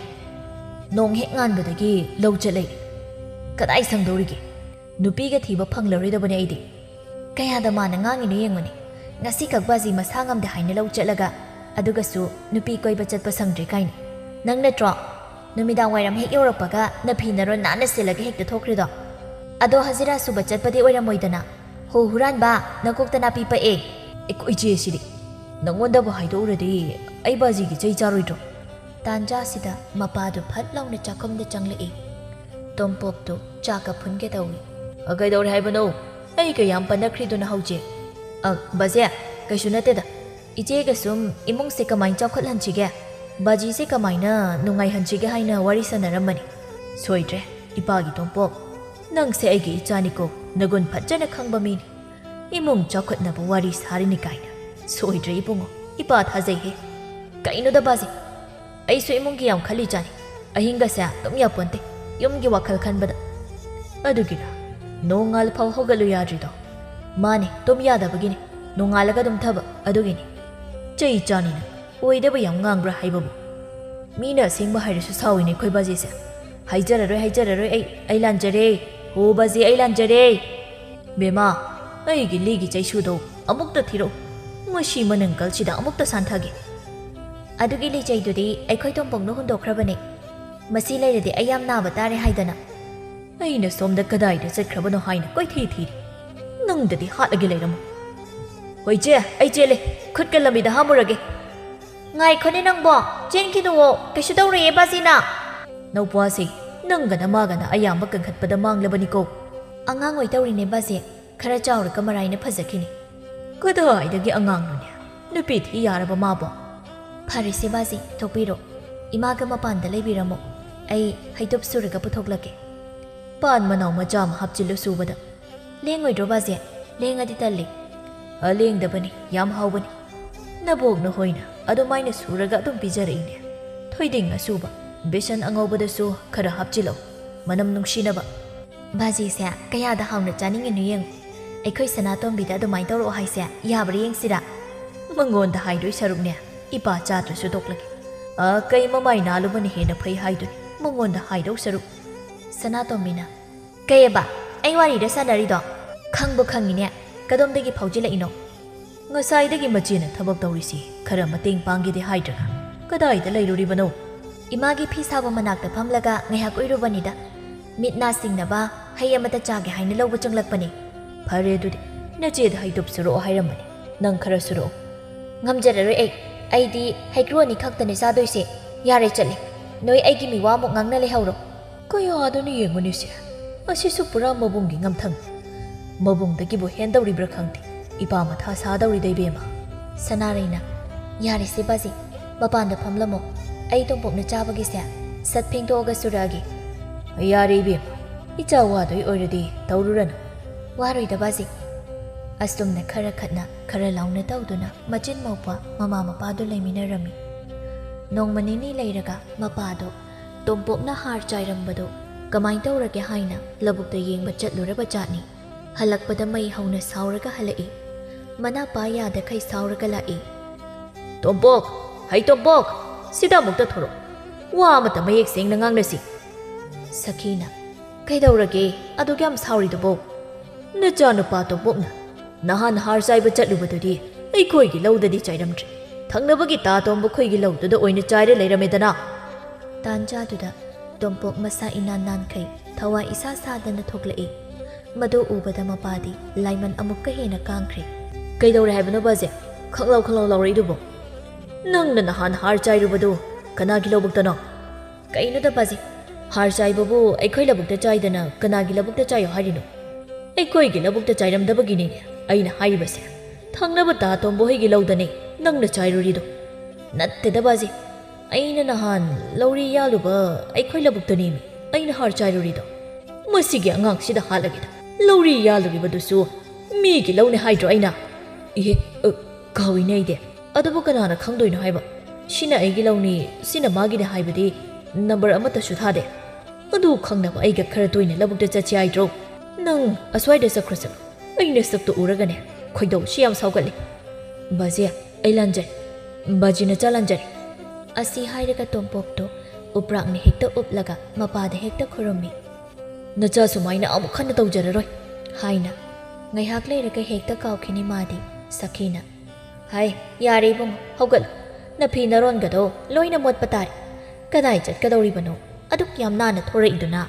ꯅꯣꯡ ꯍꯦꯛ ꯉꯥꯟꯕꯗꯒꯤ ꯂꯧ ꯆꯠꯂꯛꯏ꯫ ꯀꯗꯥꯏ ꯁꯪꯗꯧꯔꯤꯒꯦ? ꯅꯨꯄꯤꯒ ꯊꯤꯕ ꯐꯪꯂꯔꯣꯏꯗꯕꯅꯦ ꯑꯩꯗꯤ꯫" ꯀꯌꯥꯗ ꯃꯥꯅ ꯉꯥꯡꯉꯤꯅꯣ ꯌꯦꯡꯉꯨꯅꯦ꯫ ꯉꯁꯤꯈꯛ ꯕꯥꯖꯤ ꯃꯁꯥ ꯉꯝꯗꯦ ꯍꯥꯏꯅ ꯂꯧ ꯆꯠꯂꯒ, ꯑꯗꯨꯒꯁꯨ ꯅꯨꯄꯤ ꯀꯣꯏꯕ ꯆꯠꯄ ꯁꯪꯗ꯭ꯔꯦ ꯀꯥꯏꯅ꯫ ꯅꯪ ꯅꯠꯇ꯭ꯔꯣ ꯅꯨꯃꯤꯗꯥꯡ ꯋꯥꯏꯔꯝ ꯍꯦꯛ ꯌꯧꯔꯛꯄꯒ ꯅꯐꯤ ꯅꯔꯣꯟ ꯅꯥꯟꯅ ꯁꯦꯠꯂꯒ ꯍꯦꯛꯇ ꯊꯣꯛꯈ꯭ꯔꯤꯗꯣ? ꯑꯗꯣ ꯍꯖꯤꯔꯥ ꯁꯨꯕ ꯆꯠꯄꯗꯤ ꯑꯣꯏꯔꯝꯃꯣꯏꯗꯅ? ꯍꯣ ꯍꯨꯔꯥꯟꯕ, ꯅꯀꯣꯛꯇ ꯅꯥꯄꯤ ꯄꯛꯑꯦ꯫ ꯑꯩꯈꯣꯏ ꯏꯆꯦ ꯁꯤꯗꯤ꯫ ꯅꯪꯉꯣꯟꯗꯕꯨ ꯍꯥꯏꯗꯣꯛꯎꯔꯗꯤ ꯑꯩ ꯕꯥꯖꯤꯒꯤ ꯆꯩ ꯆꯥꯔꯣꯏꯗ꯭ꯔꯣ? ꯇꯥꯟꯖꯥꯁꯤꯗ ꯃꯄꯥꯗꯨ ꯐꯠ ꯂꯥꯎꯅ ꯆꯥꯛꯈꯨꯝꯗ ꯆꯪꯂꯛꯏ꯫ ꯇꯣꯝꯄꯣꯛꯇꯨ ꯆꯥꯛꯀ ꯐꯨꯟꯒꯦ ꯇꯧꯏ꯫ "ꯑ, ꯀꯩꯗꯧꯔꯦ ꯍꯥꯏꯕꯅꯣ? ꯑꯩ ꯀꯌꯥꯝ ꯄꯟꯅꯈ꯭ꯔꯤꯗꯨꯅ ꯍꯧꯖꯤꯛ?" "ꯑ, ꯕꯥꯖꯦ, ꯀꯩꯁꯨ ꯅꯠꯇꯦꯗ꯫ ꯏꯆꯦꯒ ꯁꯨꯝ ꯏꯃꯨꯡꯁꯦ ꯀꯃꯥꯏꯅ ꯆꯥꯎꯈꯠꯍꯟꯁꯤꯒꯦ, ꯕꯥꯖꯤꯁꯦ ꯀꯃꯥꯏꯅ ꯅꯨꯡꯉꯥꯏꯍꯟꯁꯤꯒꯦ ꯍꯥꯏꯅ ꯋꯥꯔꯤ ꯁꯥꯟꯅꯔꯝꯕꯅꯤ꯫" "ꯁꯣꯏꯗ꯭ꯔꯦ, ꯏꯄꯥꯒꯤ ꯇꯣꯝꯄꯣꯛ꯫ ꯅꯪꯁꯦ ꯑꯩꯒꯤ ꯏꯆꯥꯅꯤꯀꯣ, ꯅꯒꯨꯟ ꯐꯖꯅ ꯈꯪꯕ ꯃꯤꯅꯤ꯫ ꯏꯃꯨꯡ ꯆꯥꯎꯈꯠꯅꯕ ꯋꯥꯔꯤ ꯁꯥꯔꯤꯅꯤ ꯀꯥꯏꯅ꯫ ꯁꯣꯏꯗ꯭ꯔꯦ ꯏꯕꯨꯡꯉꯣ, ꯏꯄꯥ ꯊꯥꯖꯩꯍꯦ꯫ ꯀꯩꯅꯣꯗ ꯕꯥꯖꯤ, ꯑꯩꯁꯨ ꯏꯃꯨꯡꯒꯤ ꯌꯥꯝ ꯈꯜꯂꯤꯖꯥꯠꯅꯤ꯫ ꯑꯍꯤꯡꯒꯁꯦ ꯇꯨꯝ ꯌꯥꯄꯣꯟꯇꯦ, ꯌꯨꯝꯒꯤ ꯋꯥꯈꯜ ꯈꯟꯕꯗ꯫ ꯑꯗꯨꯒꯤꯔ ꯅꯣꯡꯉꯥꯜ ꯐꯥꯎ ꯍꯧꯒꯠꯂꯨ ꯌꯥꯗ꯭ꯔꯤꯗꯣ? ꯃꯥꯅꯦ, ꯇꯨꯝ ꯌꯥꯗꯕꯒꯤꯅꯦ, ꯅꯣꯡꯉꯥꯜꯂꯒ ꯇꯨꯝꯊꯕ ꯑꯗꯨꯒꯤꯅꯦ꯫ ꯆꯩ ꯆꯥꯅꯤꯅ ꯑꯣꯏꯗꯕ ꯌꯥꯝ ꯉꯥꯡꯕ꯭ꯔꯥ ꯍꯥꯏꯕꯕꯨ꯫ ꯃꯤꯅ ꯑꯁꯦꯡꯕ ꯍꯥꯏꯔꯁꯨ ꯁꯥꯎꯏꯅꯦ ꯑꯩꯈꯣꯏ ꯕꯥꯖꯦꯁꯦ꯫ ꯍꯥꯏꯖꯔꯔꯣꯏ, ꯍꯥꯏꯖꯔꯔꯣꯏ, ꯑꯩ ꯑꯩ ꯂꯥꯟꯖꯔꯦ꯫ ꯍꯣ ꯕꯥꯖꯦ, ꯑꯩ ꯂꯥꯟꯖꯔꯦ꯫ ꯕꯦꯃꯥ, ꯑꯩꯒꯤ ꯂꯤꯒꯤ ꯆꯩꯁꯨꯗꯣ ꯑꯃꯨꯛꯇ ꯊꯤꯔꯛꯎ꯫ ꯃꯁꯤ ꯃꯅꯪꯒꯜꯁꯤꯗ ꯑꯃꯨꯛꯇ ꯁꯥꯟꯊꯒꯦ꯫ ꯑꯗꯨꯒꯤ ꯂꯤꯆꯩꯗꯨꯗꯤ ꯑꯩꯈꯣꯏ ꯇꯣꯝꯄꯣꯛꯅ ꯍꯨꯟꯗꯣꯛꯈ꯭ꯔꯕꯅꯦ꯫ ꯃꯁꯤ ꯂꯩꯔꯗꯤ ꯑꯩ ꯌꯥꯝ ꯅꯥꯕ ꯇꯥꯔꯦ ꯍꯥꯏꯗꯅ꯫ ꯑꯩꯅ ꯁꯣꯝꯗ ꯀꯗꯥꯏꯗ ꯆꯠꯈ꯭ꯔꯕꯅꯣ ꯍꯥꯏꯅ ꯀꯣꯏꯊꯤ ꯊꯤꯔꯤ꯫ ꯅꯪꯗꯗꯤ ꯍꯥꯠꯂꯒꯦ ꯂꯩꯔꯝꯃꯨ꯫ ꯍꯣꯏ ꯆꯦ, ꯑꯩ ꯆꯦꯜꯂꯦ꯫ ꯈꯨꯠꯀ ꯂꯝꯕꯤꯗ ꯍꯥꯝꯃꯨꯔꯒꯦ꯫ ꯉꯥꯏꯈꯣꯅꯦ ꯅꯪꯕꯣ, ꯆꯦꯟꯈꯤꯅꯨꯋꯣ, ꯀꯩꯁꯨ ꯇꯧꯔꯣꯏꯌꯦ ꯕꯥꯖꯤꯅ꯫ ꯅꯧꯄ꯭ꯋꯥꯁꯦ, ꯅꯪꯒꯅ ꯃꯥꯒꯅ ꯑꯌꯥꯝꯕ ꯀꯟꯈꯠꯄꯗ ꯃꯥꯡꯂꯕꯅꯤꯀꯣ꯫ ꯑꯉꯥꯡ ꯑꯣꯏ ꯇꯧꯔꯤꯅꯦ ꯕꯥꯖꯤ, ꯈꯔ ꯆꯥꯎꯔꯒ ꯃꯔꯥꯏꯅ ꯐꯖꯈꯤꯅꯤ꯫ ꯀꯗꯥꯏꯗꯒꯤ ꯑꯉꯥꯡꯅꯣꯅꯦ? ꯅꯨꯄꯤ ꯊꯤ ꯌꯥꯔꯕ ꯃꯥꯕꯣ? ꯐꯔꯦꯁꯦ ꯕꯥꯖꯤ, ꯊꯣꯛꯄꯤꯔꯣ꯫ ꯏꯃꯥꯒ ꯃꯄꯥꯟꯗ ꯂꯩꯕꯤꯔꯝꯃꯣ꯫ ꯑꯩ ꯍꯩꯇꯨꯞ ꯁꯨꯔꯒ ꯄꯨꯊꯣꯛꯂꯛꯀꯦ꯫ ꯄꯥꯟ ꯃꯅꯥꯎ ꯃꯆꯥ ꯑꯃ ꯍꯥꯞꯆꯤꯜꯂꯨ ꯁꯨꯕꯗ꯫ ꯂꯦꯡꯉꯣꯏꯗ꯭ꯔꯣ ꯕꯥꯖꯤ? ꯂꯦꯡꯉꯗꯤ ꯇꯜꯂꯤ꯫ ꯑ, ꯂꯦꯡꯗꯕꯅꯤ, ꯌꯥꯝ ꯍꯥꯎꯕꯅꯤ꯫ ꯅꯕꯣꯛꯅ ꯍꯣꯏꯅ ꯑꯗꯨꯃꯥꯏꯅ ꯁꯨꯔꯒ ꯑꯗꯨꯝ ꯄꯤꯖꯔꯛꯏꯅꯦ꯫ ꯊꯣꯏꯗꯤꯡ ꯑꯁꯨꯕ, ꯕꯦꯁꯟ ꯑꯉꯧꯕꯗꯁꯨ ꯈꯔ ꯍꯥꯞꯆꯤꯜꯂꯧ, ꯃꯅꯝ ꯅꯨꯡꯁꯤꯅꯕ꯫ ꯕꯥꯖꯤꯁꯦ ꯀꯌꯥꯗ ꯍꯥꯎꯅ ꯆꯥꯅꯤꯡꯉꯤꯅꯣ ꯌꯦꯡꯉꯨ꯫ ꯑꯩꯈꯣꯏ ꯁꯅꯥꯇꯣꯝꯕꯤꯗ ꯑꯗꯨꯃꯥꯏꯅ ꯇꯧꯔꯛꯑꯣ ꯍꯥꯏꯁꯦ ꯌꯥꯕ꯭ꯔꯥ ꯌꯦꯡꯁꯤꯔꯥ? ꯃꯉꯣꯟꯗ ꯍꯥꯏꯗꯣꯏ ꯁꯔꯨꯛꯅꯦ, ꯏꯄꯥ ꯆꯥꯗ꯭ꯔꯁꯨ ꯇꯣꯛꯂꯒꯦ꯫ ꯑ, ꯀꯩ ꯃꯃꯥꯏ ꯅꯥꯜꯂꯨꯕꯅ ꯍꯦꯟꯅ ꯐꯩ ꯍꯥꯏꯗꯨꯅꯤ, ꯃꯉꯣꯟꯗ ꯍꯥꯏꯗꯧ ꯁꯔꯨꯛ꯫ ꯁꯅꯥꯇꯣꯝꯕꯤꯅ, "ꯀꯩꯑꯕ? ꯑꯩ ꯋꯥꯔꯤꯗ ꯁꯥꯟꯅꯔꯤꯗꯣ? ꯈꯪꯕꯨ ꯈꯪꯉꯤꯅꯦ꯫ ꯀꯗꯣꯝꯗꯒꯤ ꯐꯥꯎꯖꯤꯜꯂꯛꯏꯅꯣ?" "ꯉꯁꯥꯏꯗꯒꯤ ꯃꯆꯦꯅ ꯊꯕꯛ ꯇꯧꯔꯤꯁꯤ ꯈꯔ ꯃꯇꯦꯡ ꯄꯥꯡꯒꯦꯗꯤ ꯍꯥꯏꯗ꯭ꯔꯒ ꯀꯗꯥꯏꯗ ꯂꯩꯔꯨꯔꯤꯕꯅꯣ?" "ꯏꯃꯥꯒꯤ ꯐꯤ ꯁꯥꯕ ꯃꯅꯥꯛꯇ ꯐꯝꯂꯒ ꯉꯥꯏꯍꯥꯛ ꯎꯏꯔꯨꯕꯅꯤꯗ꯫ ꯃꯤꯠ ꯅꯥ ꯁꯤꯡꯅꯕ ꯍꯩ ꯑꯃꯇ ꯆꯥꯒꯦ ꯍꯥꯏꯅ ꯂꯧꯕ ꯆꯪꯂꯛꯄꯅꯦ꯫" "ꯐꯔꯦ ꯑꯗꯨꯗꯤ, ꯅꯆꯦꯗ ꯍꯩꯇꯨꯞ ꯁꯨꯔꯛꯑꯣ ꯍꯥꯏꯔꯝꯕꯅꯤ, ꯅꯪ ꯈꯔ ꯁꯨꯔꯛꯑꯣ꯫" "ꯉꯝꯖꯔꯔꯣꯏ ꯑꯩ꯫ ꯑꯩꯗꯤ ꯍꯩꯀ꯭ꯔꯨ ꯑꯅꯤ ꯈꯛꯇꯅꯦ ꯆꯥꯗꯣꯏꯁꯦ꯫ ꯌꯥꯔꯦ ꯆꯠꯂꯦ꯫ ꯅꯣꯏ ꯑꯩꯒꯤ ꯃꯤꯋꯥ ꯑꯃꯨꯛ ꯉꯥꯡꯅ ꯂꯩꯍꯧꯔꯣ꯫" "ꯀꯌꯥꯗꯅꯣ ꯌꯦꯡꯉꯨꯅꯦꯁꯦ, ꯑꯁꯤꯁꯨ ꯄꯨꯔꯥ ꯃꯕꯨꯡꯒꯤ ꯉꯝꯊꯪ꯫ ꯃꯕꯨꯡꯗꯒꯤꯕꯨ ꯍꯦꯟꯗꯧꯔꯤꯕ꯭ꯔꯥ ꯈꯪꯗꯦ꯫ ꯏꯄꯥ ꯃꯊꯥ ꯁꯥꯗꯧꯔꯤꯗ ꯏꯕꯦꯝꯃ꯫" ꯁꯅꯥꯔꯩꯅ, "ꯌꯥꯔꯦꯁꯦ ꯕꯥꯖꯤ, ꯃꯄꯥꯟꯗ ꯐꯝꯂꯝꯃꯣ꯫ ꯑꯩ ꯇꯣꯝꯄꯣꯛꯅ ꯆꯥꯕꯒꯤꯁꯦ ꯁꯠ ꯐꯦꯡꯗꯣꯛꯑꯒ ꯁꯨꯔꯛꯑꯒꯦ꯫" "ꯌꯥꯔꯦ ꯏꯕꯦꯝꯃ, ꯏꯆꯥ ꯋꯥꯗꯣꯏ ꯑꯣꯏꯔꯗꯤ ꯇꯧꯔꯨꯔꯅꯨ꯫" "ꯋꯥꯔꯣꯏꯗ ꯕꯥꯖꯤ꯫" ꯑꯁꯨꯝꯅ ꯈꯔ ꯈꯠꯅ ꯈꯔ ꯂꯥꯎꯅ ꯇꯧꯗꯨꯅ ꯃꯆꯤꯟ ꯃꯧꯄ꯭ꯋꯥ ꯃꯃꯥ ꯃꯄꯥꯗꯨ ꯂꯩꯃꯤꯟꯅꯔꯝꯃꯤ꯫ ꯅꯣꯡꯃ ꯅꯤꯅꯤ ꯂꯩꯔꯒ ꯃꯄꯥꯗꯣ ꯇꯣꯝꯄꯣꯛꯅ ꯍꯥꯔ ꯆꯥꯏꯔꯝꯕꯗꯨ ꯀꯃꯥꯏ ꯇꯧꯔꯒꯦ ꯍꯥꯏꯅ ꯂꯧꯕꯨꯛꯇ ꯌꯦꯡꯕ ꯆꯠꯂꯨꯔꯕ ꯖꯥꯠꯅꯤ꯫ ꯍꯜꯂꯛꯄꯗ ꯃꯩ ꯍꯧꯅ ꯁꯥꯎꯔꯒ ꯍꯜꯂꯛꯏ꯫ ꯃꯅꯥꯄꯥ ꯌꯥꯗꯈꯩ ꯁꯥꯎꯔꯒ ꯂꯥꯛꯏ꯫ "ꯇꯣꯝꯄꯣꯛ, ꯍꯩ ꯇꯣꯝꯄꯣꯛ, ꯁꯤꯗ ꯑꯃꯨꯛꯇ ꯊꯣꯔꯛ꯫ ꯋꯥ ꯑꯃꯇ ꯃꯌꯦꯛ ꯁꯦꯡꯅ ꯉꯥꯡꯅꯁꯤ꯫" ꯁꯈꯤꯅ, "ꯀꯩꯗꯧꯔꯒꯦ? ꯑꯗꯨꯛ ꯌꯥꯝ ꯁꯥꯎꯔꯤꯗꯨꯕꯣ?" "ꯅꯆꯥꯅꯨꯄꯥ ꯇꯣꯝꯄꯣꯛꯅ ꯅꯍꯥꯟ ꯍꯥꯔ ꯆꯥꯏꯕ ꯆꯠꯂꯨꯕꯗꯨꯗꯤ ꯑꯩꯈꯣꯏꯒꯤ ꯂꯧꯗꯗꯤ ꯆꯥꯏꯔꯝꯗ꯭ꯔꯦ꯫ ꯊꯪꯅꯕꯒꯤ ꯇꯥ ꯇꯣꯝꯕ ꯈꯣꯏꯒꯤ ꯂꯧꯗꯨꯗ ꯑꯣꯏꯅ ꯆꯥꯏꯔ ꯂꯩꯔꯝꯃꯦꯗꯅ꯫" ꯇꯥꯟꯖꯥꯗꯨꯗ ꯇꯣꯝꯄꯣꯛ ꯃꯁꯥ ꯏꯅꯥꯟ ꯅꯥꯟꯈꯩ ꯊꯋꯥꯏ ꯏꯁꯥ ꯁꯥꯗꯅ ꯊꯣꯛꯂꯛꯏ꯫ ꯃꯗꯨ ꯎꯕꯗ ꯃꯄꯥꯗꯤ ꯂꯥꯏꯃꯟ ꯑꯃꯨꯛꯀ ꯍꯦꯟꯅ ꯀꯥꯡꯈ꯭ꯔꯦ꯫ "ꯀꯩꯗꯧꯔꯦ ꯍꯥꯏꯕꯅꯣ ꯕꯥꯖꯦ? ꯈꯪꯂꯥꯎ ꯈꯪꯂꯥꯎ ꯂꯥꯎꯔꯛꯏꯗꯨꯕꯣ? ꯅꯪꯅ ꯅꯍꯥꯟ ꯍꯥꯔ ꯆꯥꯏꯔꯨꯕꯗꯨ ꯀꯅꯥꯒꯤ ꯂꯧꯕꯨꯛꯇꯅꯣ?" "ꯀꯩꯅꯣꯗ ꯕꯥꯖꯤ, ꯍꯥꯔ ꯆꯥꯏꯕꯕꯨ ꯑꯩꯈꯣꯏ ꯂꯧꯕꯨꯛꯇ ꯆꯥꯏꯗꯅ ꯀꯅꯥꯒꯤ ꯂꯧꯕꯨꯛꯇ ꯆꯥꯏꯌꯣ ꯍꯥꯏꯔꯤꯅꯣ? ꯑꯩꯈꯣꯏꯒꯤ ꯂꯧꯕꯨꯛꯇ ꯆꯥꯏꯔꯝꯗꯕꯒꯤꯅꯤꯅꯦ ꯑꯩꯅ ꯍꯥꯏꯔꯤꯕꯁꯦ꯫ ꯊꯪꯅꯕ ꯇꯥ ꯇꯣꯝꯕ ꯍꯣꯏꯒꯤ ꯂꯧꯗꯅꯦ ꯅꯪꯅ ꯆꯥꯏꯔꯨꯔꯤꯗꯣ꯫" "ꯅꯠꯇꯦꯗ ꯕꯥꯖꯤ, ꯑꯩꯅ ꯅꯍꯥꯟ ꯂꯧꯔꯤ ꯌꯥꯜꯂꯨꯕ ꯑꯩꯈꯣꯏ ꯂꯧꯕꯨꯛꯇꯅꯦꯃꯤ ꯑꯩꯅ ꯍꯥꯔ ꯆꯥꯏꯔꯨꯔꯤꯗꯣ꯫ ꯃꯁꯤꯒꯤ ꯑꯉꯥꯡꯁꯤꯗ ꯍꯥꯠꯂꯒꯦꯗ꯫ ꯂꯧꯔꯤ ꯌꯥꯜꯂꯨꯔꯤꯕꯗꯨꯁꯨ ꯃꯤꯒꯤ ꯂꯧꯅꯦ ꯍꯥꯏꯗ꯭ꯔꯣ ꯑꯩꯅ? ꯏꯍꯦ, ꯑ, ꯀꯥꯎꯏꯅꯦ ꯑꯩꯗꯤ꯫ ꯑꯗꯨꯕꯨ ꯀꯅꯥꯅ ꯈꯪꯗꯣꯏꯅꯣ ꯍꯥꯏꯕ? ꯁꯤꯅ ꯑꯩꯒꯤ ꯂꯧꯅꯤ, ꯁꯤꯅ ꯃꯥꯒꯤꯅꯤ ꯍꯥꯏꯕꯗꯤ ꯅꯝꯕꯔ ꯑꯃꯠꯇꯁꯨ ꯊꯥꯗꯦ꯫ ꯑꯗꯨ ꯈꯪꯅꯕ ꯑꯩꯒ ꯈꯔ ꯇꯣꯏꯅ ꯂꯧꯕꯨꯛꯇ ꯆꯠꯁꯤ ꯍꯥꯏꯗ꯭ꯔꯣ? ꯅꯪ ꯑꯁ꯭ꯋꯥꯏꯗ ꯆꯠꯈ꯭ꯔꯣ ꯆꯠꯂꯣ꯫ ꯑꯩ ꯅꯁꯛꯇꯣ ꯎꯔꯒꯅꯦ ꯈꯣꯏꯗꯧꯁꯤ ꯌꯥꯝ ꯁꯥꯎꯒꯠꯂꯤ꯫ ꯕꯥꯖꯤ, ꯑꯩ ꯂꯥꯟꯖꯔꯦ꯫ ꯕꯥꯖꯤ ꯅꯆꯥ ꯂꯥꯟꯖꯔꯦ꯫" ꯑꯁꯤ ꯍꯥꯏꯔꯒ ꯇꯣꯝꯄꯣꯛꯇꯣ ꯎꯄ꯭ꯔꯥꯛꯅ ꯍꯦꯛꯇ ꯎꯞꯂꯒ ꯃꯄꯥꯗ ꯍꯦꯛꯇ ꯈꯨꯔꯨꯝꯃꯤ꯫ "ꯅꯆꯥ ꯁꯨꯃꯥꯏꯅ ꯑꯃꯨꯛ ꯍꯟꯅ ꯇꯧꯖꯔꯔꯣꯏ," ꯍꯥꯏꯅ꯫ ꯉꯥꯏꯍꯥꯛ ꯂꯩꯔꯒ ꯍꯦꯛꯇ ꯀꯥꯎꯈꯤꯅꯤ ꯃꯥꯗꯤ꯫ ꯁꯈꯤꯅ, "ꯍꯥꯏ, ꯌꯥꯔꯦ ꯏꯕꯨꯡꯉꯣ, ꯍꯧꯒꯠꯂꯣ꯫ ꯅꯐꯤ ꯅꯔꯣꯟꯒꯗꯣ ꯂꯣꯏꯅ ꯃꯣꯠꯄ ꯇꯥꯔꯦ꯫ ꯀꯗꯥꯏ ꯆꯠꯀꯗꯧꯔꯤꯕꯅꯣ? ꯑꯗꯨꯛ ꯌꯥꯝ ꯅꯥꯟꯅ ꯊꯣꯔꯛꯏꯗꯨꯅ?"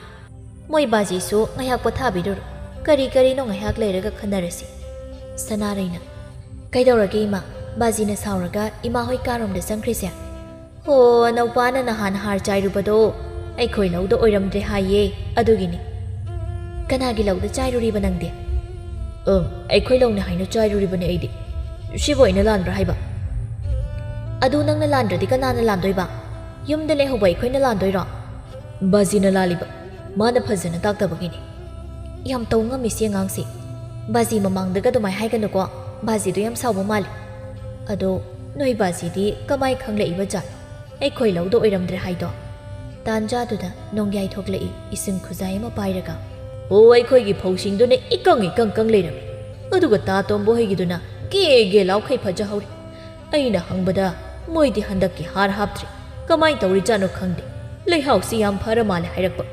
"ꯃꯣꯏ ꯕꯥꯖꯤꯁꯨ ꯉꯥꯏꯍꯥꯛ ꯄꯣꯊꯥꯕꯤꯔꯨꯔꯣ꯫ ꯀꯔꯤ ꯀꯔꯤꯅꯣ ꯉꯥꯏꯍꯥꯛ ꯂꯩꯔꯒ ꯈꯟꯅꯔꯁꯤ꯫" ꯁꯅꯥꯔꯩꯅ, "ꯀꯩꯗꯧꯔꯒꯦ ꯏꯃꯥ? ꯕꯥꯖꯤꯅ ꯁꯥꯎꯔꯒ ꯏꯃꯥ ꯍꯣꯏ ꯀꯥꯔꯣꯝꯗ ꯆꯪꯈ꯭ꯔꯤꯁꯦ?" "ꯍꯣ, ꯅꯧꯄꯥꯅ ꯅꯍꯥꯟ ꯍꯥꯔ ꯆꯥꯏꯔꯨꯕꯗꯣ ꯑꯩꯈꯣꯏ ꯂꯧꯗ ꯑꯣꯏꯔꯝꯗ꯭ꯔꯦ ꯍꯥꯏꯌꯦ, ꯑꯗꯨꯒꯤꯅꯤ꯫" "ꯀꯅꯥꯒꯤ ꯂꯧꯗ ꯆꯥꯏꯔꯨꯔꯤꯕ ꯅꯪꯗꯤ?" "ꯑ, ꯑꯩꯈꯣꯏ ꯂꯧꯅꯦ ꯍꯥꯏꯅ ꯆꯥꯏꯔꯨꯔꯤꯕꯅꯦ ꯑꯩꯗꯤ꯫ ꯁꯤꯕꯨ ꯑꯩꯅ ꯂꯥꯟꯕ꯭ꯔꯥ ꯍꯥꯏꯕ?" "ꯑꯗꯨ ꯅꯪꯅ ꯂꯥꯟꯗ꯭ꯔꯗꯤ ꯀꯅꯥꯅ ꯂꯥꯟꯗꯣꯏꯕ? ꯌꯨꯝꯗ ꯂꯩꯍꯧꯕ ꯑꯩꯈꯣꯏꯅ ꯂꯥꯟꯗꯣꯏꯔꯣ?" "ꯕꯥꯖꯤꯅ ꯂꯥꯜꯂꯤꯕ꯫ ꯃꯥꯅ ꯐꯖꯅ ꯇꯥꯛꯇꯕꯒꯤꯅꯤ꯫" "ꯌꯥꯝ ꯇꯧ ꯉꯝꯃꯤ ꯁꯤ ꯑꯉꯥꯡꯁꯤ꯫ ꯕꯥꯖꯤ ꯃꯃꯥꯡꯗꯒ ꯑꯗꯨꯃꯥꯏ ꯍꯥꯏꯒꯅꯨꯀꯣ꯫ ꯕꯥꯖꯤꯗꯣ ꯌꯥꯝ ꯁꯥꯎꯕ ꯃꯥꯜꯂꯤ꯫ ꯑꯗꯣ ꯅꯣꯏ ꯕꯥꯖꯤꯗꯤ ꯀꯃꯥꯏ ꯈꯪꯂꯛꯏꯕ ꯖꯥꯠꯅꯣ ꯑꯩꯈꯣꯏ ꯂꯧꯗ ꯑꯣꯏꯔꯝꯗ꯭ꯔꯦ ꯍꯥꯏꯗꯣ?" ꯇꯥꯟꯖꯥꯗꯨꯗ ꯅꯣꯡꯌꯥꯏ ꯊꯣꯛꯂꯛꯏ, ꯏꯁꯤꯡ ꯈꯨꯖꯥꯏ ꯑꯃ ꯄꯥꯏꯔꯒ꯫ "ꯑꯣ, ꯑꯩꯈꯣꯏꯒꯤ ꯐꯧꯁꯤꯡꯗꯨꯅ ꯏꯀꯪ ꯏꯀꯪ ꯀꯪ ꯂꯩꯔꯝꯃꯤ, ꯑꯗꯨꯒ ꯇꯥ ꯇꯣꯝꯕ ꯍꯣꯏꯒꯤꯗꯨꯅ ꯀꯦ ꯀꯦ ꯂꯥꯎꯈꯩ ꯐꯖꯍꯧꯔꯤ꯫ ꯑꯩꯅ ꯍꯪꯕꯗ ꯃꯣꯏꯗꯤ ꯍꯟꯗꯛꯀꯤ ꯍꯥꯔ ꯍꯥꯞꯇ꯭ꯔꯤ, ꯀꯃꯥꯏ ꯇꯧꯔꯤꯖꯥꯠꯅꯣ ꯈꯪꯗꯦ, ꯂꯩꯍꯥꯎꯁꯤ ꯌꯥꯝ ꯐꯔ ꯃꯥꯜꯂꯦ" ꯍꯥꯏꯔꯛꯄ꯫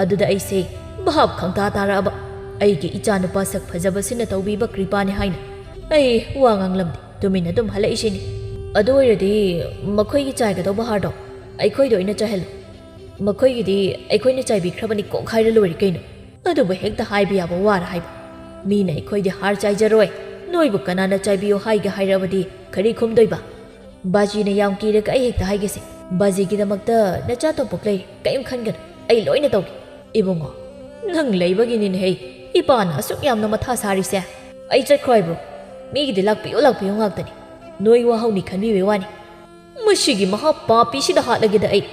ꯑꯗꯨꯗ ꯑꯩꯁꯦ ꯚꯥꯞ ꯈꯪꯇꯥ ꯇꯥꯔꯛꯑꯕ꯫ ꯑꯩꯒꯤ ꯏꯆꯥꯅꯨꯄꯥ ꯁꯛ ꯐꯖꯕꯁꯤꯅ ꯇꯧꯕꯤꯕ ꯀ꯭ꯔꯤꯄꯥꯅꯤ ꯍꯥꯏꯅ ꯑꯩ ꯋꯥ ꯉꯥꯡꯂꯝꯗꯦ, ꯇꯨꯃꯤꯟꯅ ꯑꯗꯨꯝ ꯍꯜꯂꯛꯏꯁꯤꯅꯤ꯫ "ꯑꯗꯨ ꯑꯣꯏꯔꯗꯤ ꯃꯈꯣꯏꯒꯤ ꯆꯥꯏꯒꯗꯧꯕ ꯍꯥꯔꯗꯣ ꯑꯩꯈꯣꯏꯗ ꯑꯣꯏꯅ ꯆꯥꯏꯍꯜꯂꯨ꯫ ꯃꯈꯣꯏꯒꯤꯗꯤ ꯑꯩꯈꯣꯏꯅ ꯆꯥꯏꯕꯤꯈ꯭ꯔꯕꯅꯤ ꯀꯣꯛ ꯍꯥꯏꯔ ꯂꯣꯏꯔꯦ ꯀꯩꯅꯣ꯫ ꯑꯗꯨꯕꯨ ꯍꯦꯛꯇ ꯍꯥꯏꯕ ꯌꯥꯕ ꯋꯥꯔ ꯍꯥꯏꯕ? ꯃꯤꯅ ꯑꯩꯈꯣꯏꯗꯤ ꯍꯥꯔ ꯆꯥꯏꯖꯔꯣꯏ, ꯅꯣꯏꯕꯨ ꯀꯅꯥꯅ ꯆꯥꯏꯕꯤꯌꯨ ꯍꯥꯏꯒꯦ ꯍꯥꯏꯔꯕꯗꯤ ꯀꯔꯤ ꯈꯨꯝꯗꯣꯏꯕ?" "ꯕꯥꯖꯤꯅ ꯌꯥꯝ ꯀꯤꯔꯒ ꯑꯩ ꯍꯦꯛꯇ ꯍꯥꯏꯒꯦꯁꯦ꯫ ꯕꯥꯖꯤꯒꯤꯗꯃꯛꯇ ꯅꯆꯥ ꯇꯣꯝꯄꯣꯛ ꯂꯩꯔꯤ, ꯀꯔꯤꯝ ꯈꯟꯒꯅꯨ, ꯑꯩ ꯂꯣꯏꯅ ꯇꯧꯒꯦ꯫" "ꯏꯕꯨꯡꯉꯣ, ꯅꯪ ꯂꯩꯕꯒꯤꯅꯤꯅꯦ ꯍꯩ, ꯏꯄꯥꯅ ꯑꯁꯨꯛ ꯌꯥꯝꯅ ꯃꯊꯥ ꯁꯥꯔꯤꯁꯦ꯫ ꯑꯩ ꯆꯠꯈ꯭ꯔꯣ ꯍꯥꯏꯕ꯭ꯔꯣ? ꯃꯤꯒꯤꯗꯤ ꯂꯥꯛꯄꯤꯌꯨ ꯂꯥꯛꯄꯤꯌꯨ ꯉꯥꯛꯇꯅꯤ, ꯅꯣꯏ ꯋꯥꯍꯧꯅꯤ ꯈꯟꯕꯤꯕꯩ ꯋꯥꯅꯤ꯫ ꯃꯁꯤꯒꯤ ꯃꯍꯥ ꯄꯥꯄꯤꯁꯤꯗ ꯍꯥꯠꯂꯒꯦꯗ ꯑꯩ꯫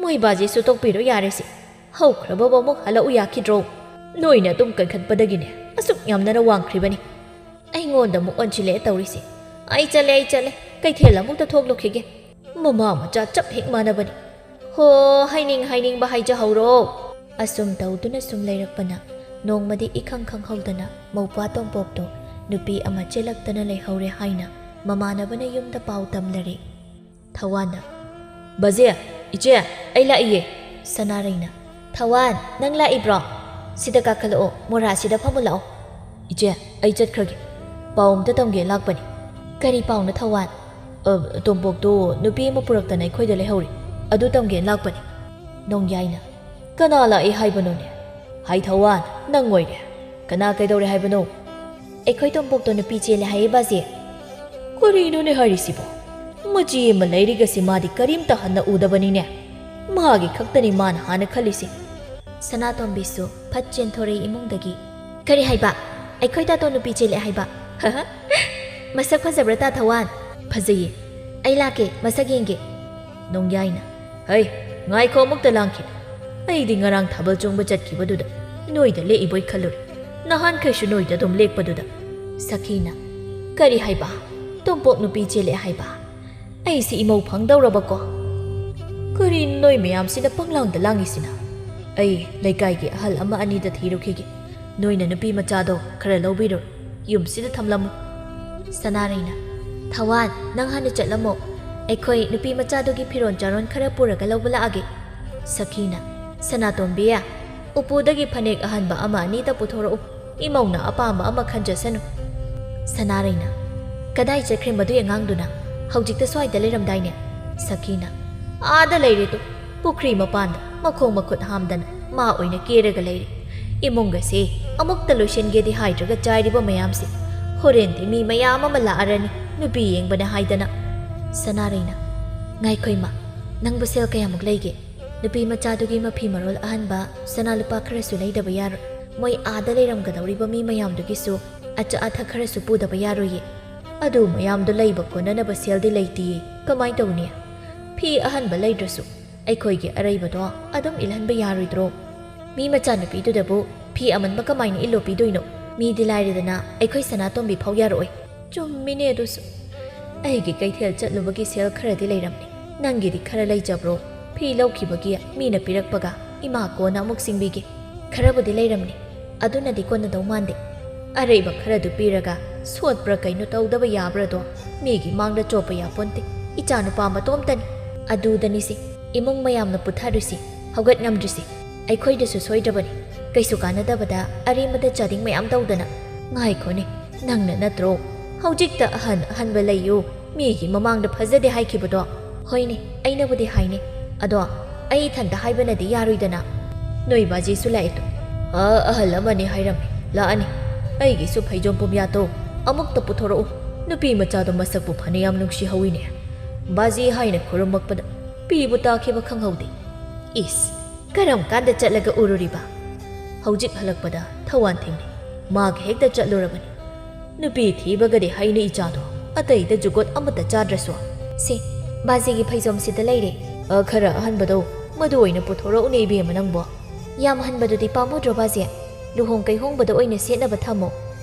ꯃꯣꯏ ꯕꯥꯖꯤꯁꯨ ꯇꯣꯛꯄꯤꯔꯣ ꯌꯥꯔꯦꯁꯦ, ꯍꯧꯈ꯭ꯔꯕꯕꯨ ꯑꯃꯨꯛ ꯍꯜꯂꯛꯎ ꯌꯥꯈꯤꯗ꯭ꯔꯣ? ꯅꯣꯏꯅ ꯑꯗꯨꯝ ꯀꯟꯈꯠꯄꯗꯒꯤꯅꯦ ꯑꯁꯨꯛ ꯌꯥꯝꯅ ꯋꯥꯡꯈ꯭ꯔꯤꯕꯅꯤ꯫" ꯑꯩꯉꯣꯟꯗ ꯑꯃꯨꯛ ꯑꯣꯟꯁꯤꯜꯂꯛꯑꯦ ꯇꯧꯔꯤꯁꯦ꯫ "ꯑꯩ ꯆꯠꯂꯦ, ꯑꯩ ꯆꯠꯂꯦ, ꯀꯩꯊꯦꯜ ꯑꯃꯨꯛꯇ ꯊꯣꯛꯂꯨꯈꯤꯒꯦ꯫ ꯃꯃꯥ ꯃꯆꯥ ꯆꯞ ꯍꯦꯛ ꯃꯥꯟꯅꯕꯅꯤ꯫ ꯍꯣ, ꯍꯥꯏꯅꯤꯡ ꯍꯥꯏꯅꯤꯡꯕ ꯍꯥꯏꯖꯍꯧꯔꯣ꯫" ꯑꯁꯨꯝ ꯇꯧꯗꯨꯅ ꯁꯨꯝ ꯂꯩꯔꯛꯄꯅ ꯅꯣꯡꯃꯗꯤ ꯏꯈꯪ ꯈꯪꯍꯧꯗꯅ ꯃꯧꯄ꯭ꯋꯥ ꯇꯣꯝꯄꯣꯛꯇꯣ ꯅꯨꯄꯤ ꯑꯃ ꯆꯦꯜꯂꯛꯇꯅ ꯂꯩꯍꯧꯔꯦ ꯍꯥꯏꯅ ꯃꯃꯥꯟꯅꯕꯅ ꯌꯨꯝꯗ ꯄꯥꯎ ꯇꯝꯂꯔꯦ꯫ ꯊꯧꯋꯥꯟꯅ, "ꯕꯖꯦ, ꯏꯆꯦ, ꯑꯩ ꯂꯥꯛꯏꯌꯦ꯫" ꯁꯅꯥꯔꯩꯅ, "ꯊꯧꯋꯥꯟ, ꯅꯪ ꯂꯥꯛꯏꯕ꯭ꯔꯣ? ꯁꯤꯗ ꯀꯥꯈꯠꯂꯛꯑꯣ, ꯃꯣꯔꯥꯁꯤꯗ ꯐꯝꯃꯨ ꯂꯥꯛꯑꯣ꯫" "ꯏꯆꯦ, ꯑꯩ ꯆꯠꯈ꯭ꯔꯒꯦ, ꯄꯥꯎ ꯑꯝꯇ ꯇꯝꯒꯦ ꯂꯥꯛꯄꯅꯤ꯫" "ꯀꯔꯤ ꯄꯥꯎꯅꯣ ꯊꯧꯋꯥꯟ?" "ꯑ, ꯇꯣꯝꯄꯣꯛꯇꯣ ꯅꯨꯄꯤ ꯑꯃ ꯄꯨꯔꯛꯇꯅ ꯑꯩꯈꯣꯏꯗ ꯂꯩꯍꯧꯔꯤ, ꯑꯗꯨ ꯇꯝꯒꯦ ꯂꯥꯛꯄꯅꯤ꯫" ꯅꯣꯡꯌꯥꯏꯅ, "ꯀꯅꯥ ꯂꯥꯛꯏ ꯍꯥꯏꯕꯅꯣꯅꯦ? ꯍꯥꯏ ꯊꯧꯋꯥꯟ, ꯅꯪ ꯑꯣꯏꯔꯦ꯫ ꯀꯅꯥ ꯀꯩꯗꯧꯔꯦ ꯍꯥꯏꯕꯅꯣ?" "ꯑꯩꯈꯣꯏ ꯇꯣꯝꯄꯣꯛꯇꯣ ꯅꯨꯄꯤ ꯆꯦꯜꯂꯦ ꯍꯥꯏꯌꯦ ꯕꯥꯖꯦ꯫" "ꯀꯔꯤꯅꯣꯅꯦ ꯍꯥꯏꯔꯤꯁꯤꯕꯣ? ꯃꯆꯦ ꯑꯃ ꯂꯩꯔꯤꯒꯁꯤ ꯃꯥꯗꯤ ꯀꯔꯤꯝꯇ ꯍꯟꯅ ꯎꯗꯕꯅꯤꯅꯦ꯫ ꯃꯥꯒꯤ ꯈꯛꯇꯅꯤ ꯃꯥꯅ ꯍꯥꯟꯅ ꯈꯜꯂꯤꯁꯦ꯫" ꯁꯅꯥꯇꯣꯝꯕꯤꯁꯨ ꯐꯠ ꯆꯦꯟꯊꯣꯔꯛꯏ ꯏꯃꯨꯡꯗꯒꯤ꯫ "ꯀꯔꯤ ꯍꯥꯏꯕ? ꯑꯩꯈꯣꯏ ꯇꯥꯇꯣ ꯅꯨꯄꯤ ꯆꯦꯜꯂꯦ ꯍꯥꯏꯕ? ꯃꯁꯛ ꯐꯖꯕ꯭ꯔꯥ ꯇꯥ ꯊꯧꯋꯥꯟ?" "ꯐꯖꯩꯌꯦ꯫ ꯑꯩ ꯂꯥꯛꯀꯦ, ꯃꯁꯛ ꯌꯦꯡꯒꯦ꯫" ꯅꯣꯡꯌꯥꯏꯅ, "ꯍꯩ, ꯉꯥꯏꯈꯣ, ꯑꯃꯨꯛꯇ ꯂꯥꯡꯈꯤꯅꯨ꯫ ꯑꯩꯗꯤ ꯉꯔꯥꯡ ꯊꯥꯕꯜ ꯆꯣꯡꯕ ꯆꯠꯈꯤꯕꯗꯨꯗ ꯅꯣꯏꯗ ꯂꯦꯛꯏꯕꯣꯏ ꯈꯜꯂꯨꯔꯦ꯫ ꯅꯍꯥꯟꯈꯩꯁꯨ ꯅꯣꯏꯗ ꯑꯗꯨꯝ ꯂꯦꯛꯄꯗꯨꯗ꯫" ꯁꯈꯤꯅ, "ꯀꯔꯤ ꯍꯥꯏꯕ? ꯇꯣꯝꯄꯣꯛ ꯅꯨꯄꯤ ꯆꯦꯜꯂꯦ ꯍꯥꯏꯕ? ꯑꯩꯁꯤ ꯏꯃꯧ ꯐꯪꯗꯧꯔꯕꯀꯣ?" "ꯀꯔꯤꯅꯣ ꯅꯣꯏ ꯃꯌꯥꯝꯁꯤꯅ ꯄꯪꯂꯥꯡꯗ ꯂꯥꯡꯉꯤꯁꯤꯅ? ꯑꯩ ꯂꯩꯀꯥꯏꯒꯤ ꯑꯍꯜ ꯑꯃ ꯑꯅꯤꯗ ꯊꯤꯔꯨꯈꯤꯒꯦ꯫ ꯅꯣꯏꯅ ꯅꯨꯄꯤ ꯃꯆꯥꯗꯣ ꯈꯔ ꯂꯧꯕꯤꯔꯣ, ꯌꯨꯝꯁꯤꯗ ꯊꯝꯂꯝꯃꯨ꯫" ꯁꯅꯥꯔꯩꯅ, "ꯊꯋꯥꯟ, ꯅꯪ ꯍꯥꯟꯅ ꯆꯠꯂꯝꯃꯣ꯫ ꯑꯩꯈꯣꯏ ꯅꯨꯄꯤ ꯃꯆꯥꯗꯨꯒꯤ ꯐꯤꯔꯣꯟ ꯆꯥꯔꯣꯟ ꯈꯔ ꯄꯨꯔꯒ ꯂꯧꯕ ꯂꯥꯛꯑꯒꯦ꯫" ꯁꯈꯤꯅ, "ꯁꯅꯥꯇꯣꯝꯕꯤ, ꯎꯄꯨꯗꯒꯤ ꯐꯅꯦꯛ ꯑꯍꯟꯕ ꯑꯃ ꯑꯅꯤꯗ ꯄꯨꯊꯣꯔꯛꯎ꯫ ꯏꯃꯧꯅ ꯑꯄꯥꯝꯕ ꯑꯃ ꯈꯟꯖꯁꯅꯨ꯫" ꯁꯅꯥꯔꯩꯅ, "ꯀꯗꯥꯏ ꯆꯠꯈ꯭ꯔꯦ ꯃꯗꯨꯏ ꯑꯉꯥꯡꯗꯨꯅ? ꯍꯧꯖꯤꯛꯇ ꯁ꯭ꯋꯥꯏꯗ ꯂꯩꯔꯝꯗꯥꯏꯅꯦ?" ꯁꯈꯤꯅ, "ꯑꯥꯗ ꯂꯩꯔꯦꯗꯣ, ꯄꯨꯈ꯭ꯔꯤ ꯃꯄꯥꯟꯗ ꯃꯈꯣꯡ ꯃꯈꯨꯠ ꯍꯥꯝꯗꯅ ꯃꯥ ꯑꯣꯏꯅ ꯀꯦꯔꯒ ꯂꯩꯔꯦ꯫ ꯏꯃꯨꯡꯒꯁꯦ ꯑꯃꯨꯛꯇ ꯂꯣꯏꯁꯤꯟꯒꯦꯗꯤ ꯍꯥꯏꯗ꯭ꯔꯒ ꯆꯥꯏꯔꯤꯕ ꯃꯌꯥꯝꯁꯦ꯫ ꯍꯣꯔꯦꯟꯗꯤ ꯃꯤ ꯃꯌꯥꯝ ꯑꯃ ꯂꯥꯛꯑꯔꯅꯤ ꯅꯨꯄꯤ ꯌꯦꯡꯕꯅꯦ ꯍꯥꯏꯗꯅ꯫" ꯁꯅꯥꯔꯩꯅ, "ꯉꯥꯏꯈꯣ ꯏꯃꯥ, ꯅꯪꯕꯨ ꯁꯦꯜ ꯀꯌꯥꯃꯨꯛ ꯂꯩꯒꯦ? ꯅꯨꯄꯤ ꯃꯆꯥꯗꯨꯒꯤ ꯃꯐꯤ ꯃꯔꯣꯜ ꯑꯍꯟꯕ, ꯁꯅꯥ ꯂꯨꯄꯥ ꯈꯔꯁꯨ ꯂꯩꯗꯕ ꯌꯥꯔꯣꯏ꯫ ꯃꯣꯏ ꯑꯥꯗ ꯂꯩꯔꯝꯒꯗꯧꯔꯤꯕ ꯃꯤ ꯃꯌꯥꯝꯗꯨꯒꯤꯁꯨ ꯑꯆꯥ ꯑꯊꯛ ꯈꯔꯁꯨ ꯄꯨꯗꯕ ꯌꯥꯔꯣꯏꯌꯦ꯫ ꯑꯗꯨ ꯃꯌꯥꯝꯗꯣ ꯂꯩꯕ ꯀꯣꯟꯅꯅꯕ ꯁꯦꯜꯗꯤ ꯂꯩꯇꯤꯌꯦ꯫ ꯀꯃꯥꯏ ꯇꯧꯅꯤ? ꯐꯤ ꯑꯍꯟꯕ ꯂꯩꯗ꯭ꯔꯁꯨ ꯑꯩꯈꯣꯏꯒꯤ ꯑꯔꯩꯕꯗꯣ ꯑꯗꯨꯝ ꯏꯜꯍꯟꯕ ꯌꯥꯔꯣꯏꯗ꯭ꯔꯣ? ꯃꯤ ꯃꯆꯥꯅꯨꯄꯤꯗꯨꯗꯕꯨ ꯐꯤ ꯑꯃꯟꯕ ꯀꯃꯥꯏꯅ ꯏꯜꯂꯣ ꯄꯤꯗꯣꯏꯅꯣ? ꯃꯤꯗꯤ ꯂꯥꯏꯔꯗꯅ ꯑꯩꯈꯣꯏ ꯁꯅꯥꯇꯣꯝꯕꯤ ꯐꯥꯎ ꯌꯥꯔꯛꯑꯣꯏ꯫" "ꯆꯨꯝꯃꯤꯅꯦ ꯑꯗꯨꯁꯨ꯫ ꯑꯩꯒꯤ ꯀꯩꯊꯦꯜ ꯆꯠꯂꯨꯕꯒꯤ ꯁꯦꯜ ꯈꯔꯗꯤ ꯂꯩꯔꯝꯅꯤ꯫ ꯅꯪꯒꯤꯗꯤ ꯈꯔ ꯂꯩꯖꯕ꯭ꯔꯣ? ꯐꯤ ꯂꯧꯈꯤꯕꯒꯤ ꯃꯤꯅ ꯄꯤꯔꯛꯄꯒ ꯏꯃꯥ ꯀꯣꯟꯅ ꯑꯃꯨꯛ ꯁꯤꯡꯕꯤꯒꯦ꯫ ꯈꯔꯕꯨꯗꯤ ꯂꯩꯔꯝꯅꯤ꯫ ꯑꯗꯨꯅꯗꯤ ꯀꯣꯟꯅꯗꯧ ꯃꯥꯟꯗꯦ꯫ ꯑꯔꯩꯕ ꯈꯔꯗꯨ ꯄꯤꯔꯒ ꯁꯣꯠꯄ꯭ꯔꯥ ꯀꯩꯅꯣ ꯇꯧꯗꯕ ꯌꯥꯕ꯭ꯔꯥꯗꯣ ꯃꯤꯒꯤ ꯃꯥꯡꯗ ꯆꯣꯞꯄ ꯌꯥꯄꯣꯟꯇꯦ꯫ ꯏꯆꯥꯅꯨꯄꯥ ꯃꯇꯣꯝꯇꯅꯤ꯫" "ꯑꯗꯨꯗꯅꯤꯁꯦ ꯏꯃꯨꯡ ꯃꯌꯥꯝꯅ ꯄꯨꯊꯔꯤꯁꯤ, ꯍꯧꯒꯠ ꯉꯝꯗ꯭ꯔꯤꯁꯤ꯫ ꯑꯩꯈꯣꯏꯗꯁꯨ ꯁꯣꯏꯗ꯭ꯔꯕꯅꯤ꯫ ꯀꯩꯁꯨ ꯀꯥꯟꯅꯗꯕꯗ ꯑꯔꯦꯝꯕꯗ ꯆꯥꯗꯤꯡ ꯃꯌꯥꯝ ꯇꯧꯗꯅ꯫" "ꯉꯥꯏꯈꯣꯅꯦ, ꯅꯪꯅ ꯅꯠꯇ꯭ꯔꯣ ꯍꯧꯖꯤꯛꯇ ꯑꯍꯟ ꯑꯍꯟꯕ ꯂꯩꯌꯨ, ꯃꯤꯒꯤ ꯃꯃꯥꯡꯗ ꯐꯖꯗꯦ ꯍꯥꯏꯈꯤꯕꯗꯣ?" "ꯍꯣꯏꯅꯦ, ꯑꯩꯅꯕꯨꯗꯤ ꯍꯥꯏꯅꯦ꯫ ꯑꯗꯣ ꯑꯩ ꯏꯊꯟꯇ ꯍꯥꯏꯕꯅꯗꯤ ꯌꯥꯔꯣꯏꯗꯅ꯫" "ꯅꯣꯏ ꯕꯥꯖꯤꯁꯨ ꯂꯥꯛꯑꯦ ꯇꯨ꯫ ꯑ, ꯑꯍꯜ ꯑꯃꯅꯤ ꯍꯥꯏꯔꯝꯃꯦ꯫ ꯂꯥꯛꯑꯅꯤ꯫ ꯑꯩꯒꯤꯁꯨ ꯐꯩꯖꯣꯝ ꯄꯨꯝꯌꯥꯠꯇꯣ ꯑꯃꯨꯛꯇ ꯄꯨꯊꯣꯔꯛꯎ꯫ ꯅꯨꯄꯤ ꯃꯆꯥꯗꯣ ꯃꯁꯛꯄꯨ ꯐꯅꯌꯥꯝ ꯅꯨꯡꯁꯤꯍꯧꯋꯤꯅꯦ꯫ ꯕꯥꯖꯤ ꯍꯥꯏꯅ ꯈꯨꯔꯨꯝꯃꯛꯄꯗ ꯄꯤꯕꯨ ꯇꯥꯈꯤꯕ ꯈꯪꯍꯧꯗꯦ꯫ ꯏꯁ, ꯀꯔꯝ ꯀꯥꯟꯗ ꯆꯠꯂꯒ ꯎꯔꯨꯔꯤꯕ?" "ꯍꯧꯖꯤꯛ ꯍꯜꯂꯛꯄꯗ ꯊꯧꯋꯥꯟ ꯊꯦꯡꯅꯩ꯫ ꯃꯥꯒ ꯍꯦꯛꯇ ꯆꯠꯂꯨꯔꯕꯅꯤ꯫ ꯅꯨꯄꯤ ꯊꯤꯕꯒꯗꯤ ꯍꯩꯅ ꯏꯆꯥꯗꯣ꯫ ꯑꯇꯩꯗ ꯖꯨꯒꯣꯠ ꯑꯃꯠꯇ ꯆꯥꯗ꯭ꯔꯁꯨ꯫" "ꯁꯦ, ꯕꯥꯖꯤꯒꯤ ꯐꯩꯖꯣꯝꯁꯤꯗ ꯂꯩꯔꯦ꯫ ꯑ, ꯈꯔ ꯑꯍꯟꯕꯗꯣ, ꯃꯗꯨ ꯑꯣꯏꯅ ꯄꯨꯊꯣꯔꯛꯎꯅꯦ ꯏꯕꯦꯝꯃ ꯅꯪꯕꯣ꯫" "ꯌꯥꯝ ꯍꯟꯕꯗꯨꯗꯤ ꯄꯥꯝꯃꯨꯗ꯭ꯔꯣ ꯕꯥꯖꯤ? ꯂꯨꯍꯣꯡ ꯀꯩꯍꯣꯡꯕꯗ ꯑꯣꯏꯅ ꯁꯦꯠꯅꯕ ꯊꯝꯃꯣ꯫"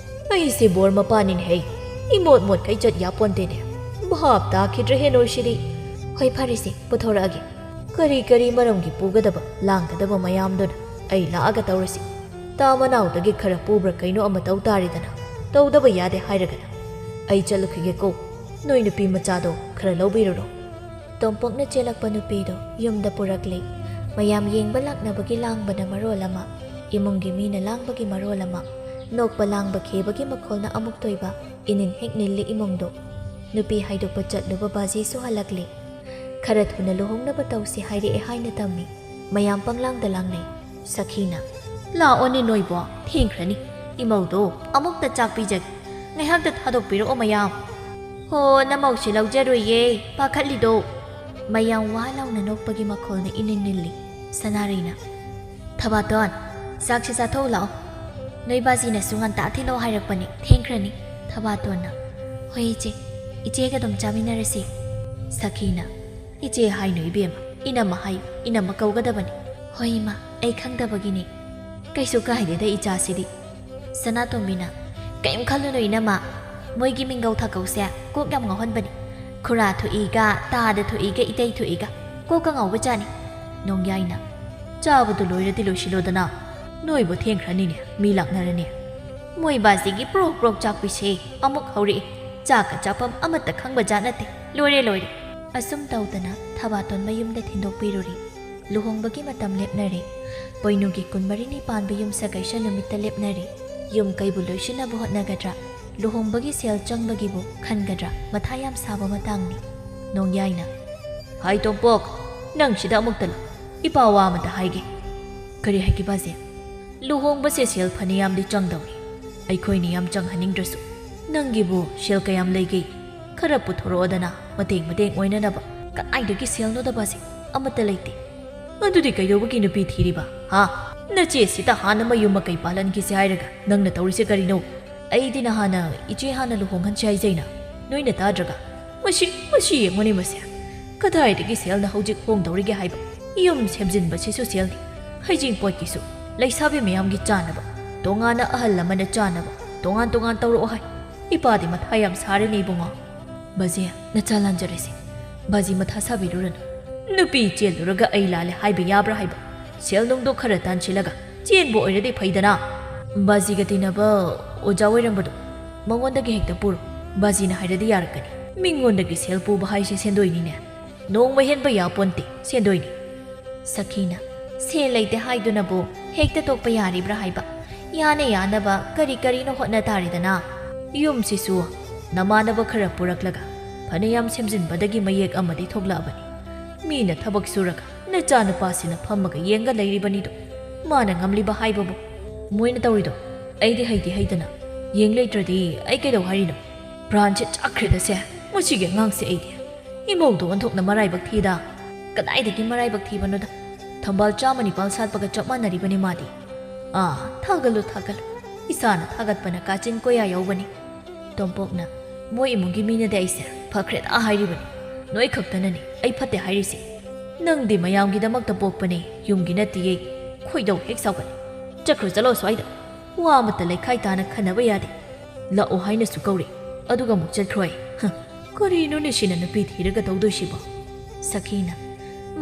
"ꯑꯩꯁꯦ ꯕꯣꯔ ꯃꯄꯥꯅꯤꯅꯦ ꯍꯩ꯫ ꯏꯃꯣꯠ ꯃꯣꯠꯈꯩ ꯆꯠ ꯌꯥꯄꯣꯟꯇꯦꯅꯦ꯫ ꯚꯥꯞ ꯇꯥꯈꯤꯗ꯭ꯔꯦꯍꯦ ꯅꯣꯏꯁꯤꯗꯤ꯫" "ꯍꯣꯏ, ꯐꯔꯦꯁꯦ, ꯄꯨꯊꯣꯔꯛꯑꯒꯦ꯫" ꯀꯔꯤ ꯀꯔꯤ ꯃꯔꯝꯒꯤ ꯄꯨꯒꯗꯕ ꯂꯥꯡꯒꯗꯕ ꯃꯌꯥꯝꯗꯨꯅ ꯑꯩ ꯂꯥꯛꯑꯒ ꯇꯧꯔꯁꯤ꯫ ꯇꯥ ꯃꯅꯥꯎꯗꯒꯤ ꯈꯔ ꯄꯨꯕ꯭ꯔꯥ ꯀꯩꯅꯣ ꯑꯃ ꯇꯧ ꯇꯥꯔꯦꯗꯅ꯫ ꯇꯧꯗꯕ ꯌꯥꯗꯦ ꯍꯥꯏꯔꯒꯅ꯫ ꯑꯩ ꯆꯠꯂꯨꯈꯤꯒꯦꯀꯣ꯫ ꯅꯣꯏ ꯅꯨꯄꯤ ꯃꯆꯥꯗꯣ ꯈꯔ ꯂꯧꯕꯤꯔꯨꯔꯣ꯫ ꯇꯣꯝꯄꯣꯛꯅ ꯆꯦꯜꯂꯛꯄ ꯅꯨꯄꯤꯗꯣ ꯌꯨꯝꯗ ꯄꯨꯔꯛꯂꯦ꯫ ꯃꯌꯥꯝ ꯌꯦꯡꯕ ꯂꯥꯛꯅꯕꯒꯤ ꯂꯥꯡꯕꯅ ꯃꯔꯣꯜ ꯑꯃ, ꯏꯃꯨꯡꯒꯤ ꯃꯤꯅ ꯂꯥꯡꯕꯒꯤ ꯃꯔꯣꯜ ꯑꯃ, ꯅꯣꯛꯄ ꯂꯥꯡꯕ ꯈꯦꯕꯒꯤ ꯃꯈꯣꯜꯅ ꯑꯃꯨꯛ ꯇꯣꯏꯕ, ꯏꯅꯤꯟ ꯍꯦꯛ ꯅꯤꯜꯂꯤ ꯏꯃꯨꯡꯗꯣ꯫ ꯅꯨꯄꯤ ꯍꯥꯏꯗꯣꯛꯄ ꯆꯠꯂꯨꯕ ꯕꯥꯖꯤꯁꯨ ꯍꯜꯂꯛꯂꯦ꯫ ꯈꯔ ꯊꯨꯅ ꯂꯨꯍꯣꯡꯅꯕ ꯇꯧꯁꯤ ꯍꯥꯏꯔꯛꯑꯦ ꯍꯥꯏꯅ ꯇꯝꯃꯤ꯫ ꯃꯌꯥꯝ ꯄꯪꯂꯥꯡꯗ ꯂꯥꯡꯅꯩ꯫ ꯁꯈꯤꯅ, "ꯂꯥꯛꯑꯣꯅꯦ ꯅꯣꯏꯕꯣ, ꯊꯦꯡꯈ꯭ꯔꯅꯤ꯫ ꯏꯃꯧꯗꯣ ꯑꯃꯨꯛꯇ ꯆꯥꯛ ꯄꯤꯖꯒꯦ꯫ ꯉꯥꯏꯍꯥꯛꯇ ꯊꯥꯗꯣꯛꯄꯤꯔꯛꯑꯣ ꯃꯌꯥꯝ"꯫ "ꯍꯣ, ꯅꯃꯧꯁꯦ ꯂꯧꯖꯔꯣꯏꯌꯦ, ꯄꯥꯈꯠꯂꯤꯗꯣ"꯫ ꯃꯌꯥꯝ ꯋꯥ ꯂꯥꯎꯅ ꯅꯣꯛꯄꯒꯤ ꯃꯈꯣꯜꯅ ꯏꯅꯤꯟ ꯅꯤꯜꯂꯤ꯫ ꯁꯅꯥꯔꯩꯅ, "ꯊꯕꯥꯇꯣꯟ, ꯆꯥꯛꯁꯦ ꯆꯥꯊꯣꯛꯎ ꯂꯥꯛꯑꯣ꯫ ꯅꯣꯏ ꯕꯥꯖꯤꯅꯁꯨ ꯉꯟꯇꯥ ꯊꯤꯜꯂꯛꯑꯣ ꯍꯥꯏꯔꯛꯄꯅꯦ, ꯊꯦꯡꯈ꯭ꯔꯅꯤ"꯫ ꯊꯕꯥꯇꯣꯟꯅ, "ꯍꯣꯏ ꯏꯆꯦ, ꯏꯆꯦꯒ ꯑꯗꯨꯝ ꯆꯥꯃꯤꯟꯅꯔꯁꯤ"꯫ ꯁꯈꯤꯅ, "ꯏꯆꯦ ꯍꯥꯏꯅꯨ ꯏꯕꯦꯝꯃ, ꯏꯅꯝꯃ ꯍꯥꯏꯌꯨ, ꯏꯅꯝꯃ ꯀꯧꯒꯗꯕꯅꯤ"꯫ "ꯍꯣꯏ ꯏꯃꯥ, ꯑꯩ ꯈꯪꯗꯕꯒꯤꯅꯦ"꯫ "ꯀꯩꯁꯨ ꯀꯥꯏꯗꯦꯗ ꯏꯆꯥꯁꯤꯗꯤ"꯫ ꯁꯅꯥꯇꯣꯝꯕꯤꯅ, "ꯀꯩꯝ ꯈꯜꯂꯨꯅꯨ ꯏꯅꯝꯃ, ꯃꯣꯏꯒꯤ ꯃꯤꯡꯒꯧ ꯊꯥꯀꯧꯁꯦ ꯀꯣꯛ ꯌꯥꯝ ꯉꯥꯎꯍꯟꯕꯅꯤ꯫ ꯈꯨꯔꯥ ꯊꯣꯛꯏꯒ, ꯇꯥꯗ ꯊꯣꯛꯏꯒ, ꯏꯇꯩ ꯊꯣꯛꯏꯒ, ꯀꯣꯛꯀ ꯉꯥꯎꯕꯖꯥꯠꯅꯤ"꯫ ꯅꯣꯡꯌꯥꯏꯅ, "ꯆꯥꯕꯗꯨ ꯂꯣꯏꯔꯗꯤ ꯂꯣꯏꯁꯤꯜꯂꯣꯗꯅ, ꯅꯣꯏꯕꯨ ꯊꯦꯡꯈ꯭ꯔꯅꯤꯅꯦ, ꯃꯤ ꯂꯥꯛꯅꯔꯅꯤ"꯫ "ꯃꯣꯏ ꯕꯥꯖꯤꯒꯤ ꯄ꯭ꯔꯣꯛ ꯄ꯭ꯔꯣꯛ ꯆꯥꯛꯄꯤꯁꯦ ꯑꯃꯨꯛ ꯍꯧꯔꯛꯏ, ꯆꯥꯛꯀ ꯆꯥꯐꯝ ꯑꯃꯠꯇ ꯈꯪꯕ ꯖꯥꯠ ꯅꯠꯇꯦ, ꯂꯣꯏꯔꯦ ꯂꯣꯏꯔꯦ"꯫ ꯑꯁꯨꯝ ꯇꯧꯗꯅ ꯊꯕꯥꯇꯣꯟ ꯃꯌꯨꯝꯗ ꯊꯤꯟꯗꯣꯛꯄꯤꯔꯨꯔꯦ꯫ ꯂꯨꯍꯣꯡꯕꯒꯤ ꯃꯇꯝ ꯂꯦꯞꯅꯔꯦ꯫ ꯄꯣꯏꯅꯨꯒꯤ ꯀꯨꯟꯃꯔꯤꯅꯤ ꯄꯥꯟꯕ ꯌꯨꯝꯁꯀꯩꯁ ꯅꯨꯃꯤꯠꯇ ꯂꯦꯞꯅꯔꯦ꯫ ꯌꯨꯝ ꯀꯩꯕꯨ ꯂꯣꯏꯁꯤꯟꯅꯕ ꯍꯣꯠꯅꯒꯗ꯭ꯔꯥ, ꯂꯨꯍꯣꯡꯕꯒꯤ ꯁꯦꯜ ꯆꯪꯕꯒꯤꯕꯨ ꯈꯟꯒꯗ꯭ꯔꯥ, ꯃꯊꯥ ꯌꯥꯝ ꯁꯥꯕ ꯃꯇꯥꯡꯅꯤ꯫ ꯅꯣꯡꯌꯥꯏꯅ, "ꯍꯥꯏ ꯇꯣꯝꯄꯣꯛ, ꯅꯪ ꯁꯤꯗ ꯑꯃꯨꯛꯇ ꯂꯥꯛ, ꯏꯄꯥ ꯋꯥ ꯑꯃꯇ ꯍꯥꯏꯒꯦ"꯫ "ꯀꯔꯤ ꯍꯥꯏꯒꯦ ꯕꯥꯖꯤ?" "ꯂꯨꯍꯣꯡꯕꯁꯦ ꯁꯦꯜ ꯐꯅꯌꯥꯝꯗꯤ ꯆꯪꯗꯧꯔꯤ꯫ ꯑꯩꯈꯣꯏꯅ ꯌꯥꯝ ꯆꯪꯍꯟꯅꯤꯡꯗ꯭ꯔꯁꯨ, ꯅꯪꯒꯤꯕꯨ ꯁꯦꯜ ꯀꯌꯥꯝ ꯂꯩꯒꯦ? ꯈꯔ ꯄꯨꯊꯣꯔꯛꯑꯣꯗꯅ, ꯃꯇꯦꯡ ꯃꯇꯦꯡ ꯑꯣꯏꯅꯅꯕ"꯫ "ꯀꯗꯥꯏꯗꯒꯤ ꯁꯦꯜꯅꯣꯗ ꯕꯥꯖꯤ? ꯑꯃꯠꯇ ꯂꯩꯇꯦ"꯫ "ꯑꯗꯨꯗꯤ ꯀꯩꯗꯧꯕꯒꯤ ꯅꯨꯄꯤ ꯊꯤꯔꯤꯕ, ꯍꯥ? ꯅꯆꯦ ꯁꯤꯇ ꯍꯥꯟꯅ ꯃꯌꯨꯝ ꯃꯀꯩ ꯄꯥꯜꯍꯟꯈꯤꯁꯦ ꯍꯥꯏꯔꯒ ꯅꯪꯅ ꯇꯧꯔꯤꯁꯦ ꯀꯔꯤꯅꯣ? ꯑꯩꯗꯤ ꯅꯍꯥꯟꯅ ꯏꯆꯦ ꯍꯥꯟꯅ ꯂꯨꯍꯣꯡꯍꯟꯁꯦ ꯍꯥꯏꯖꯩꯅ, ꯅꯣꯏꯅ ꯇꯥꯗ꯭ꯔꯒ꯫ ꯃꯁꯤ, ꯃꯁꯤ ꯌꯦꯡꯉꯨꯅꯦ ꯃꯁꯦ꯫ ꯀꯗꯥꯏꯗꯒꯤ ꯁꯦꯜꯅ ꯍꯧꯖꯤꯛ ꯍꯣꯡꯗꯧꯔꯤꯒꯦ ꯍꯥꯏꯕ? ꯌꯨꯝ ꯁꯦꯝꯖꯤꯟꯕꯁꯤꯁꯨ ꯁꯦꯜꯅꯤ, ꯍꯩꯖꯤꯡꯄꯣꯠꯀꯤꯁꯨ, ꯂꯩꯁꯥꯕꯤ ꯃꯌꯥꯝꯒꯤ ꯆꯥꯅꯕ, ꯇꯣꯉꯥꯟꯅ ꯑꯍꯜ ꯑꯃꯅ ꯆꯥꯅꯕ, ꯇꯣꯉꯥꯟ ꯇꯣꯉꯥꯟ ꯇꯧꯔꯛꯑꯣ ꯍꯥꯏ꯫ ꯏꯄꯥꯗꯤ ꯃꯊꯥ ꯌꯥꯝ ꯁꯥꯔꯦꯅꯦ ꯏꯕꯨꯡꯉꯣ"꯫ "ꯕꯥꯖꯤ, ꯅꯆꯥ ꯂꯥꯟꯖꯔꯦꯁꯦ꯫ ꯕꯥꯖꯤ ꯃꯊꯥ ꯁꯥꯕꯤꯔꯨꯔꯅꯨ꯫ ꯅꯨꯄꯤ ꯆꯦꯜꯂꯨꯔꯒ ꯑꯩ ꯂꯥꯜꯂꯦ ꯍꯥꯏꯕ ꯌꯥꯕ꯭ꯔꯥ ꯍꯥꯏꯕ? ꯁꯦꯜ ꯅꯨꯡꯗꯣ ꯈꯔ ꯇꯥꯟꯁꯤꯜꯂꯒ ꯆꯦꯟꯕ ꯑꯣꯏꯔꯗꯤ ꯐꯩꯗꯅ꯫ ꯕꯥꯖꯤꯒ ꯇꯤꯟꯅꯕ ꯑꯣꯖꯥ ꯑꯣꯏꯔꯝꯕꯗꯣ, ꯃꯉꯣꯟꯗꯒꯤ ꯍꯦꯛꯇ ꯄꯨꯔꯣ꯫ ꯕꯥꯖꯤꯅ ꯍꯥꯏꯔꯗꯤ ꯌꯥꯔꯛꯀꯅꯤ꯫ ꯃꯤꯉꯣꯟꯗꯒꯤ ꯁꯦꯜ ꯄꯨꯕ ꯍꯥꯏꯁꯦ ꯁꯦꯟꯗꯣꯏꯅꯤꯅꯦ꯫ ꯅꯣꯡꯃ ꯍꯦꯟꯕ ꯌꯥꯄꯣꯟꯇꯦ ꯁꯦꯟꯗꯣꯏꯅꯤ꯫ ꯁꯈꯤꯅ, ꯁꯦꯜ ꯂꯩꯇꯦ ꯍꯥꯏꯗꯨꯅꯕꯨ ꯍꯦꯛꯇ ꯇꯣꯛꯄ ꯌꯥꯔꯤꯕ꯭ꯔꯥ ꯍꯥꯏꯕ? ꯌꯥꯅ ꯌꯥꯅꯕ ꯀꯔꯤ ꯀꯔꯤꯅꯣ ꯍꯣꯠꯅ ꯇꯥꯔꯦꯗꯅ꯫ ꯌꯨꯝꯁꯤꯁꯨ ꯅꯃꯥꯟꯅꯕ ꯈꯔ ꯄꯨꯔꯛꯂꯒ ꯐꯅꯌꯥꯝ ꯁꯦꯝꯖꯤꯟꯕꯗꯒꯤ ꯃꯌꯦꯛ ꯑꯃꯗꯤ ꯊꯣꯛꯂꯛꯑꯕꯅꯤ꯫ ꯃꯤꯅ ꯊꯕꯛ ꯁꯨꯔꯒ ꯅꯆꯥꯅꯨꯄꯥꯁꯤꯅ ꯐꯝꯃꯒ ꯌꯦꯡꯒ ꯂꯩꯔꯤꯕꯅꯤꯗꯣ꯫ ꯃꯥꯅ ꯉꯝꯂꯤꯕ ꯍꯥꯏꯕꯕꯨ? ꯃꯣꯏꯅ ꯇꯧꯔꯤꯗꯣ ꯑꯩꯗꯤ ꯍꯩꯗꯤ ꯍꯩꯗꯅ, ꯌꯦꯡ ꯂꯩꯇ꯭ꯔꯗꯤ ꯑꯩ ꯀꯩꯗꯧ ꯍꯥꯏꯔꯤꯅꯣ? ꯄ꯭ꯔꯥꯟꯁꯦ ꯆꯥꯛꯈ꯭ꯔꯦꯗꯁꯦ, ꯃꯁꯤꯒꯤ ꯑꯉꯥꯡꯁꯦ ꯑꯩꯗꯤ꯫ ꯏꯃꯧꯗꯣ ꯑꯣꯟꯊꯣꯛꯅ ꯃꯔꯥꯏꯕꯛ ꯊꯤꯗ꯫ ꯀꯗꯥꯏꯗꯒꯤ ꯃꯔꯥꯏꯕꯛ ꯊꯤꯕꯅꯣꯗ? ꯊꯝꯕꯥꯜ ꯆꯥꯝꯃ ꯅꯤꯄꯥꯜ ꯁꯥꯠꯄꯒ ꯆꯞ ꯃꯥꯟꯅꯔꯤꯕꯅꯤ ꯃꯥꯗꯤ꯫ ꯑꯥ, ꯊꯥꯒꯠꯂꯨ, ꯊꯥꯒꯠꯂꯨ꯫ ꯏꯁꯥꯅ ꯊꯥꯒꯠꯄꯅ ꯀꯥꯆꯤꯟ ꯀꯣꯌꯥ ꯌꯧꯕꯅꯤ꯫ ꯇꯣꯝꯄꯣꯛꯅ, ꯃꯣꯏ ꯏꯃꯨꯡꯒꯤ ꯃꯤꯅꯗꯤ ꯑꯩꯁꯦ ꯐꯈ꯭ꯔꯦꯗ ꯍꯥꯏꯔꯤꯕꯅꯤ꯫ ꯅꯣꯏ ꯈꯛꯇꯅꯅꯤ ꯑꯩ ꯐꯠꯇꯦ ꯍꯥꯏꯔꯤꯁꯦ꯫ ꯅꯪꯗꯤ ꯃꯌꯥꯝꯒꯤꯗꯃꯛꯇ ꯄꯣꯛꯄꯅꯦ, ꯌꯨꯝꯒꯤ ꯅꯠꯇꯤꯌꯦ꯫ ꯈꯣꯏꯗꯧ ꯍꯦꯛ ꯁꯥꯎꯒꯠꯂꯦ꯫ ꯆꯠꯈ꯭ꯔꯣ ꯆꯠꯂꯣ ꯁ꯭ꯋꯥꯏꯗ꯫ ꯋꯥ ꯑꯃꯠꯇ ꯂꯩꯈꯥꯏ ꯇꯥꯅ ꯈꯟꯅꯕ ꯌꯥꯗꯦ꯫ ꯂꯥꯛꯑꯣ ꯍꯥꯏꯅꯁꯨ ꯀꯧꯔꯦ, ꯑꯗꯨꯒ ꯑꯃꯨꯛ ꯆꯠꯈ꯭ꯔꯣ ꯍꯥꯏ꯫ ꯍ, ꯀꯔꯤꯅꯣꯅꯦ ꯁꯤꯅ ꯅꯨꯄꯤ ꯊꯤꯔꯒ ꯇꯧꯗꯣꯏꯁꯤꯕꯣ? ꯁꯈꯤꯅ,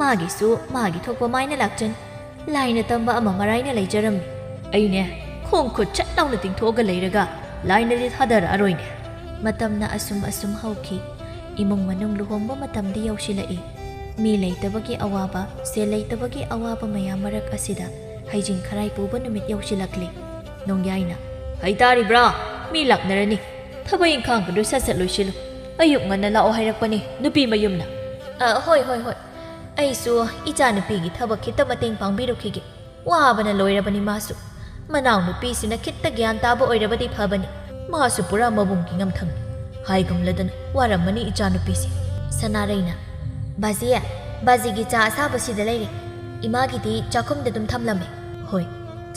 ꯃꯥꯒꯤꯁꯨ ꯃꯥꯒꯤ ꯊꯣꯛꯄ ꯃꯥꯏꯅ ꯂꯥꯛꯆꯅꯤ꯫ ꯂꯥꯏꯅ ꯇꯝꯕ ꯑꯃ ꯃꯔꯥꯏꯅ ꯂꯩꯖꯔꯝꯃꯤ꯫ ꯑꯩꯅꯦ, ꯈꯣꯡ ꯈꯨꯠ ꯁꯠ ꯂꯥꯎꯅ ꯇꯤꯡꯊꯣꯛꯑꯒ ꯂꯩꯔꯒ ꯂꯥꯏꯅꯗꯤ ꯊꯥꯗꯔꯛꯑꯔꯣꯏꯅꯦ꯫ ꯃꯇꯝꯅ ꯑꯁꯨꯝ ꯑꯁꯨꯝ ꯍꯧꯈꯤ꯫ ꯏꯃꯨꯡ ꯃꯅꯨꯡ ꯂꯨꯍꯣꯡꯕ ꯃꯇꯝꯗꯤ ꯌꯧꯁꯤꯜꯂꯛꯏ꯫ ꯃꯤ ꯂꯩꯇꯕꯒꯤ ꯑꯋꯥꯕ, ꯁꯦꯜ ꯂꯩꯇꯕꯒꯤ ꯑꯋꯥꯕ ꯃꯌꯥꯝ ꯃꯔꯛ ꯑꯁꯤꯗ ꯍꯩꯖꯤꯡ ꯈꯔꯥꯏ ꯄꯨꯕ ꯅꯨꯃꯤꯠ ꯌꯧꯁꯤꯜꯂꯛꯂꯦ꯫ ꯅꯣꯡꯌꯥꯏꯅ, ꯍꯩꯇꯥꯔꯤꯕ꯭ꯔꯥ? ꯃꯤ ꯂꯥꯛꯅꯔꯅꯤ꯫ ꯊꯕꯛ ꯏꯪꯈꯥꯡꯒꯗꯨ ꯁꯠ ꯁꯠ ꯂꯣꯏꯁꯤꯜꯂꯨ꯫ ꯑꯌꯨꯛ ꯉꯟꯅ ꯂꯥꯛꯑꯣ ꯍꯥꯏꯔꯛꯄꯅꯤ ꯅꯨꯄꯤ ꯃꯌꯨꯝꯅ꯫ ꯑ, ꯍꯣꯏ, ꯍꯣꯏ, ꯍꯣꯏ꯫ ꯑꯩꯁꯨ ꯏꯆꯥꯅꯨꯄꯤꯒꯤ ꯊꯕꯛ ꯈꯤꯇ ꯃꯇꯦꯡ ꯄꯥꯡꯕꯤꯔꯨꯈꯤꯒꯦ꯫ ꯋꯥꯕꯅ ꯂꯣꯏꯔꯕꯅꯤ ꯃꯥꯁꯨ꯫ ꯃꯅꯥꯎꯅꯨꯄꯤꯁꯤꯅ ꯈꯤꯇ ꯒ꯭ꯌꯥꯟ ꯇꯥꯕ ꯑꯣꯏꯔꯕꯗꯤ ꯐꯕꯅꯤ꯫ ꯃꯥꯁꯨ ꯄꯨꯔꯥ ꯃꯕꯨꯡꯒꯤ ꯉꯝꯊꯪꯅꯤ꯫ ꯍꯥꯏꯒꯨꯝꯂꯗꯅ ꯋꯥꯔꯝꯃꯅꯤ ꯏꯆꯥꯅꯨꯄꯤꯁꯦ꯫ ꯁꯅꯥꯔꯩꯅ, ꯕꯥꯖꯤ, ꯕꯥꯖꯤꯒꯤ ꯆꯥ ꯑꯁꯥꯕꯁꯤꯗ ꯂꯩꯔꯦ꯫ ꯏꯃꯥꯒꯤꯗꯤ ꯆꯥꯛꯈꯨꯝꯗ ꯑꯗꯨꯝ ꯊꯝꯂꯝꯃꯦ꯫ ꯍꯣꯏ,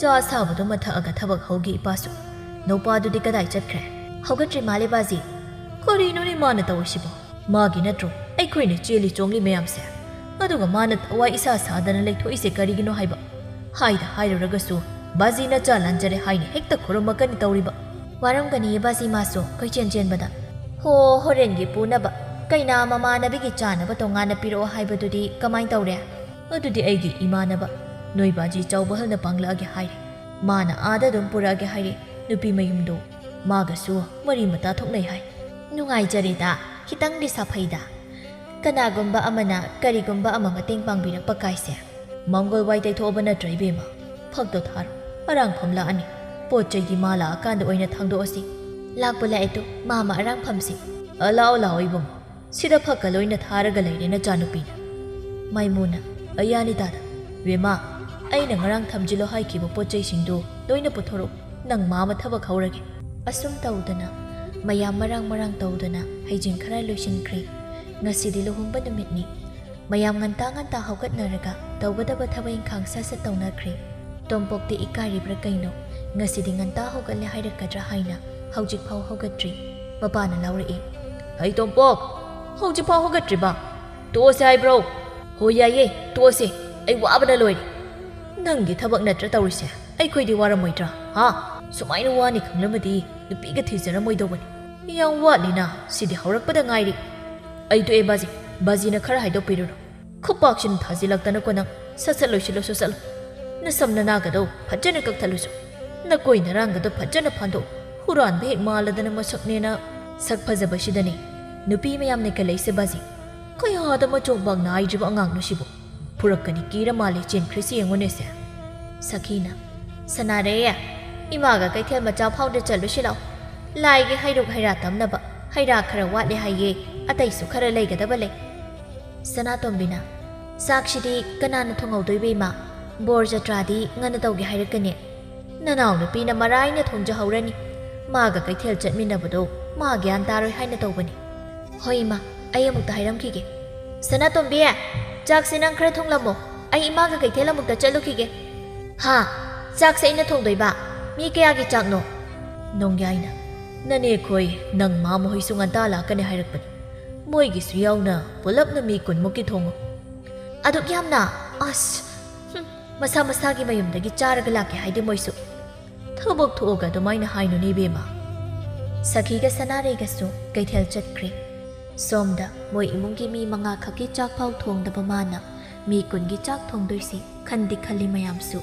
ꯆꯥ ꯑꯁꯥꯕꯗꯨꯃ ꯊꯛꯑꯒ ꯊꯕꯛ ꯍꯧꯒꯦ ꯏꯄꯥꯁꯨ꯫ ꯅꯧꯄꯥꯗꯨꯗꯤ ꯀꯗꯥꯏ ꯆꯠꯈ꯭ꯔꯦ? ꯍꯧꯒꯠꯇ꯭ꯔꯤ ꯃꯥꯜꯂꯦ ꯕꯥꯖꯤ꯫ ꯀꯔꯤꯅꯣꯅꯦ ꯃꯥꯅ ꯇꯧꯔꯤꯁꯤꯕꯣ? ꯃꯥꯒꯤ ꯅꯠꯇ꯭ꯔꯣ ꯑꯩꯈꯣꯏꯅ ꯆꯦꯜꯂꯤ ꯆꯣꯡꯂꯤ ꯃꯌꯥꯝꯁꯦ? ꯑꯗꯨꯒ ꯃꯥꯅ ꯊꯋꯥꯏ ꯏꯁꯥ ꯁꯥꯗꯅ ꯂꯩꯊꯣꯛꯏꯁꯦ ꯀꯔꯤꯒꯤꯅꯣ ꯍꯥꯏꯕ? ꯍꯥꯏꯗ ꯍꯥꯏꯔꯨꯔꯒꯁꯨ ꯕꯥꯖꯤ ꯅꯆꯥ ꯂꯥꯟꯖꯔꯦ ꯍꯥꯏꯅ ꯍꯦꯛꯇ ꯈꯨꯔꯨꯝꯃꯛꯀꯅꯤ ꯇꯧꯔꯤꯕ꯫ ꯋꯥꯔꯝꯒꯅꯤꯌꯦ ꯕꯥꯖꯤ ꯃꯥꯁꯨ ꯀꯣꯏꯆꯦꯟ ꯆꯦꯟꯕꯗ꯫ ꯍꯣ, ꯍꯣꯔꯦꯟꯒꯤ ꯄꯨꯅꯕ꯫ ꯀꯩꯅꯥ ꯃꯃꯥꯟꯅꯕꯤꯒꯤ ꯆꯥꯅꯕ ꯇꯣꯉꯥꯟꯅ ꯄꯤꯔꯛꯑꯣ ꯍꯥꯏꯕꯗꯨꯗꯤ ꯀꯃꯥꯏ ꯇꯧꯔꯦ? ꯑꯗꯨꯗꯤ ꯑꯩꯒꯤ ꯏꯃꯥꯟꯅꯕ ꯅꯣꯏ ꯕꯥꯖꯤ ꯆꯥꯎꯕ ꯑꯍꯜꯅ ꯄꯥꯡꯂꯛꯑꯒꯦ ꯍꯥꯏꯔꯦ꯫ ꯃꯥꯅ ꯑꯥꯗ ꯑꯗꯨꯝ ꯄꯨꯔꯛꯑꯒꯦ ꯍꯥꯏꯔꯦ, ꯅꯨꯄꯤ ꯃꯌꯨꯝꯗꯣ꯫ ꯃꯥꯒꯁꯨ ꯃꯔꯤ ꯃꯇꯥ ꯊꯣꯛꯅꯩ ꯍꯥꯏ꯫ ꯅꯨꯡꯉꯥꯏꯖꯔꯦꯗ, ꯈꯤꯇꯪꯗꯤ ꯁꯥꯐꯩꯗ꯫ ꯀꯅꯥꯒꯨꯝꯕ ꯑꯃꯅ ꯀꯔꯤꯒꯨꯝꯕ ꯑꯃ ꯃꯇꯦꯡ ꯄꯥꯡꯕꯤꯔꯛꯄ ꯀꯥꯏꯁꯦ꯫ ꯃꯪꯒꯣꯜ ꯋꯥꯏ ꯇꯩꯊꯣꯛꯑꯕ ꯅꯠꯇ꯭ꯔꯣ ꯏꯕꯦꯝꯃ? ꯐꯛꯇꯣ ꯊꯥꯔꯣ, ꯑꯔꯥꯡꯐꯝ ꯂꯥꯛꯑꯅꯤ꯫ ꯄꯣꯠ ꯆꯩꯗꯤ ꯃꯥ ꯂꯥꯛꯑꯀꯥꯟꯗ ꯑꯣꯏꯅ ꯊꯥꯡꯗꯣꯛꯑꯁꯤ꯫ ꯂꯥꯛꯄ ꯂꯥꯛꯑꯦ ꯇꯨ, ꯃꯥꯃ ꯑꯔꯥꯡꯐꯝꯁꯤ꯫ ꯑ, ꯂꯥꯛꯑꯣ ꯂꯥꯛꯑꯣ ꯏꯕꯨꯡꯉꯣ, ꯁꯤꯗ ꯐꯛꯀ ꯂꯣꯏꯅ ꯊꯥꯔꯒ ꯂꯩꯔꯦ ꯅꯆꯥꯅꯨꯄꯤꯅ꯫ ꯃꯥꯏꯃꯨꯅ, ꯑꯌꯥꯅꯤꯇꯥꯗ, ꯕꯦꯝꯃ, ꯑꯩꯅ ꯉꯔꯥꯡ ꯊꯝꯖꯤꯜꯂꯣ ꯍꯥꯏꯈꯤꯕ ꯄꯣꯠ ꯆꯩꯁꯤꯡꯗꯨ ꯂꯣꯏꯅ ꯄꯨꯊꯣꯔꯛꯎ, ꯅꯪ ꯃꯥꯃ ꯊꯕꯛ ꯍꯧꯔꯒꯦ꯫ ꯑꯁꯨꯝ ꯇꯧꯗꯅ ꯃꯌꯥꯝ ꯃꯔꯥꯡ ꯃꯔꯥꯡ ꯇꯧꯗꯅ ꯍꯩꯖꯤꯡ ꯈꯔ ꯂꯣꯏꯁꯤꯟꯈ꯭ꯔꯦ꯫ ꯉꯁꯤꯗꯤ ꯂꯨꯍꯣꯡꯕ ꯅꯨꯃꯤꯠꯅꯤ꯫ ꯃꯌꯥꯝ ꯉꯟꯇꯥ ꯉꯟꯇꯥ ꯍꯧꯒꯠꯅꯔꯒ ꯇꯧꯒꯗꯕ ꯊꯕꯛ ꯏꯪꯈꯥꯡ ꯁꯠ ꯁꯠ ꯇꯧꯅꯈ꯭ꯔꯦ꯫ ꯇꯣꯝꯄꯣꯛꯇꯤ ꯏꯀꯥꯏꯔꯤꯕ꯭ꯔꯥ ꯀꯩꯅꯣ, ꯉꯁꯤꯗꯤ ꯉꯟꯇꯥ ꯍꯧꯒꯠꯂꯦ ꯍꯥꯏꯔꯛꯀꯗ꯭ꯔꯥ ꯍꯥꯏꯅ ꯍꯧꯖꯤꯛꯐꯥꯎ ꯍꯧꯒꯠꯇ꯭ꯔꯤ꯫ ꯃꯄꯥꯅ ꯂꯥꯎꯔꯛꯏ, "ꯍꯩ ꯇꯣꯝꯄꯣꯛ, ꯍꯧꯖꯤꯛꯐꯥꯎ ꯍꯧꯒꯠꯇ꯭ꯔꯤꯕ? ꯇꯣꯛꯑꯁꯦ ꯍꯥꯏꯕ꯭ꯔꯣ?" "ꯍꯣꯏ ꯌꯥꯏꯌꯦ, ꯇꯣꯛꯑꯁꯦ, ꯑꯩ ꯋꯥꯕꯅ ꯂꯣꯏꯔꯦ꯫" "ꯅꯪꯒꯤ ꯊꯕꯛ ꯅꯠꯇ꯭ꯔꯥ ꯇꯧꯔꯤꯁꯦ, ꯑꯩꯈꯣꯏꯗꯤ ꯋꯥꯔꯝꯃꯣꯏꯗ꯭ꯔꯥ? ꯍꯥ? ꯁꯨꯃꯥꯏꯅ ꯋꯥꯅꯤ ꯈꯪꯂꯝꯃꯗꯤ ꯅꯨꯄꯤꯒ ꯊꯤꯖꯔꯝꯃꯣꯏꯗꯧꯕꯅꯤ꯫ ꯌꯥꯝ ꯋꯥꯠꯂꯤꯅ, ꯁꯤꯗꯤ ꯍꯧꯔꯛꯄꯗ ꯉꯥꯏꯔꯤ꯫" "ꯑꯩ ꯇꯣꯛꯑꯦ ꯕꯥꯖꯤ, ꯕꯥꯖꯤꯅ ꯈꯔ ꯍꯥꯏꯗꯣꯛꯄꯤꯔꯨꯔꯣ꯫ ꯈꯨꯄꯥꯛꯁꯤꯅ ꯊꯥꯖꯤꯜꯂꯛꯇꯅꯀꯣ ꯅꯪ, ꯁꯠ ꯁꯠ ꯂꯣꯏꯁꯤꯜꯂꯨꯁꯨ ꯆꯠꯂꯣ꯫ ꯅꯁꯝ ꯅꯅꯥꯒꯗꯣ ꯐꯖꯅ ꯀꯛꯊꯠꯂꯨꯁꯨ꯫ ꯅꯀꯣꯏ ꯅꯔꯥꯡꯒꯗꯣ ꯐꯖꯅ ꯐꯥꯟꯗꯣꯛꯎ꯫ ꯍꯨꯔꯥꯟꯕ ꯍꯦꯛ ꯃꯥꯜꯂꯗꯅ ꯃꯁꯛꯅꯦꯅ꯫ ꯁꯛ ꯐꯖꯕꯁꯤꯗꯅꯦ ꯅꯨꯄꯤ ꯃꯌꯥꯝꯅ ꯀꯜꯂꯛꯏꯁꯦ ꯕꯥꯖꯤ꯫ ꯀꯌꯥꯗ ꯃꯆꯣꯡ ꯄꯥꯛ ꯅꯥꯏꯗ꯭ꯔꯤꯕ ꯑꯉꯥꯡꯅꯣ ꯁꯤꯕꯨ꯫ ꯐꯨꯔꯛꯀꯅꯤ ꯀꯤꯔ ꯃꯥꯜꯂꯦ ꯆꯦꯟꯈ꯭ꯔꯤꯁꯤ ꯌꯦꯡꯉꯨꯅꯦꯁꯦ꯫" ꯁꯈꯤꯅ, "ꯁꯅꯥꯔꯦ, ꯏꯃꯥꯒ ꯀꯩꯊꯦꯜ ꯃꯆꯥ ꯐꯥꯎꯗ ꯆꯠꯂꯨꯁꯤ ꯂꯥꯛꯑꯣ꯫ ꯂꯥꯏꯒꯤ ꯍꯩꯔꯨꯛ ꯍꯩꯔꯥ ꯇꯝꯅꯕ ꯍꯩꯔꯥ ꯈꯔ ꯋꯥꯠꯂꯦ ꯍꯥꯏꯌꯦ, ꯑꯇꯩꯁꯨ ꯈꯔ ꯂꯩꯒꯗꯕ ꯂꯩ꯫" ꯁꯅꯥꯇꯣꯝꯕꯤꯅ, "ꯆꯥꯛꯁꯤꯗꯤ ꯀꯅꯥꯅ ꯊꯣꯡꯍꯧꯗꯣꯏꯕ ꯏꯃꯥ? ꯕꯣꯔ ꯖꯇ꯭ꯔꯥꯗꯤ ꯉꯟꯅ ꯇꯧꯒꯦ ꯍꯥꯏꯔꯛꯀꯅꯤ꯫ ꯅꯅꯥꯎꯅꯨꯄꯤꯅ ꯃꯔꯥꯏꯅ ꯊꯣꯡꯖꯍꯧꯔꯅꯤ꯫ ꯃꯥꯒ ꯀꯩꯊꯦꯜ ꯆꯠꯃꯤꯟꯅꯕꯗꯣ ꯃꯥ ꯒ꯭ꯌꯥꯟ ꯇꯥꯔꯣꯏ ꯍꯥꯏꯅ ꯇꯧꯕꯅꯤ꯫" "ꯍꯣꯏ ꯏꯃꯥ, ꯑꯩ ꯑꯃꯨꯛꯇ ꯍꯥꯏꯔꯝꯈꯤꯒꯦ꯫ ꯁꯅꯥꯇꯣꯝꯕꯤ, ꯆꯥꯛꯁꯦ ꯅꯪ ꯈꯔ ꯊꯣꯡꯂꯝꯃꯣ꯫ ꯑꯩ ꯏꯃꯥꯒ ꯀꯩꯊꯦꯜ ꯑꯃꯨꯛꯇ ꯆꯠꯂꯨꯈꯤꯒꯦ꯫" "ꯍꯥ? ꯆꯥꯛꯁꯦ ꯑꯩꯅ ꯊꯣꯡꯗꯣꯏꯕ? ꯃꯤ ꯀꯌꯥꯒꯤ ꯆꯥꯛꯅꯣ?" ꯅꯣꯡꯌꯥꯏꯅ, "ꯅꯅꯦ ꯈꯣꯏ, ꯅꯪ ꯃꯥ ꯃꯈꯣꯏꯁꯨ ꯉꯟꯇꯥ ꯂꯥꯛꯀꯅꯤ ꯍꯥꯏꯔꯛꯄꯅꯤ꯫ ꯃꯣꯏꯒꯤꯁꯨ ꯌꯥꯎꯅ ꯄꯨꯂꯞꯅ ꯃꯤ ꯀꯨꯟꯃꯨꯛꯀꯤ ꯊꯣꯡꯉꯨ꯫" "ꯑꯗꯨꯛ ꯌꯥꯝꯅ? ꯑꯁ, ꯍꯨꯝ, ꯃꯁꯥ ꯃꯁꯥꯒꯤ ꯃꯌꯨꯝꯗꯒꯤ ꯆꯥꯔꯒ ꯂꯥꯛꯀꯦ ꯍꯥꯏꯗꯦ ꯃꯣꯏꯁꯨ꯫ ꯊꯕꯛ ꯊꯣꯛꯑꯒ ꯑꯗꯨꯃꯥꯏꯅ ꯍꯥꯏꯅꯨꯅꯦ ꯏꯕꯦꯝꯃ꯫" ꯁꯈꯤꯒ ꯁꯅꯥꯔꯩꯒꯁꯨ ꯀꯩꯊꯦꯜ ꯆꯠꯈ꯭ꯔꯦ꯫ ꯁꯣꯝꯗ ꯃꯣꯏ ꯏꯃꯨꯡꯒꯤ ꯃꯤ ꯃꯉꯥ ꯈꯛꯀꯤ ꯆꯥꯛ ꯐꯥꯎ ꯊꯣꯡꯗꯕ ꯃꯥꯅ ꯃꯤ ꯀꯨꯟꯒꯤ ꯆꯥꯛ ꯊꯣꯡꯗꯣꯏꯁꯤ ꯈꯟꯗꯤ ꯈꯜꯂꯤ ꯃꯌꯥꯝꯁꯨ꯫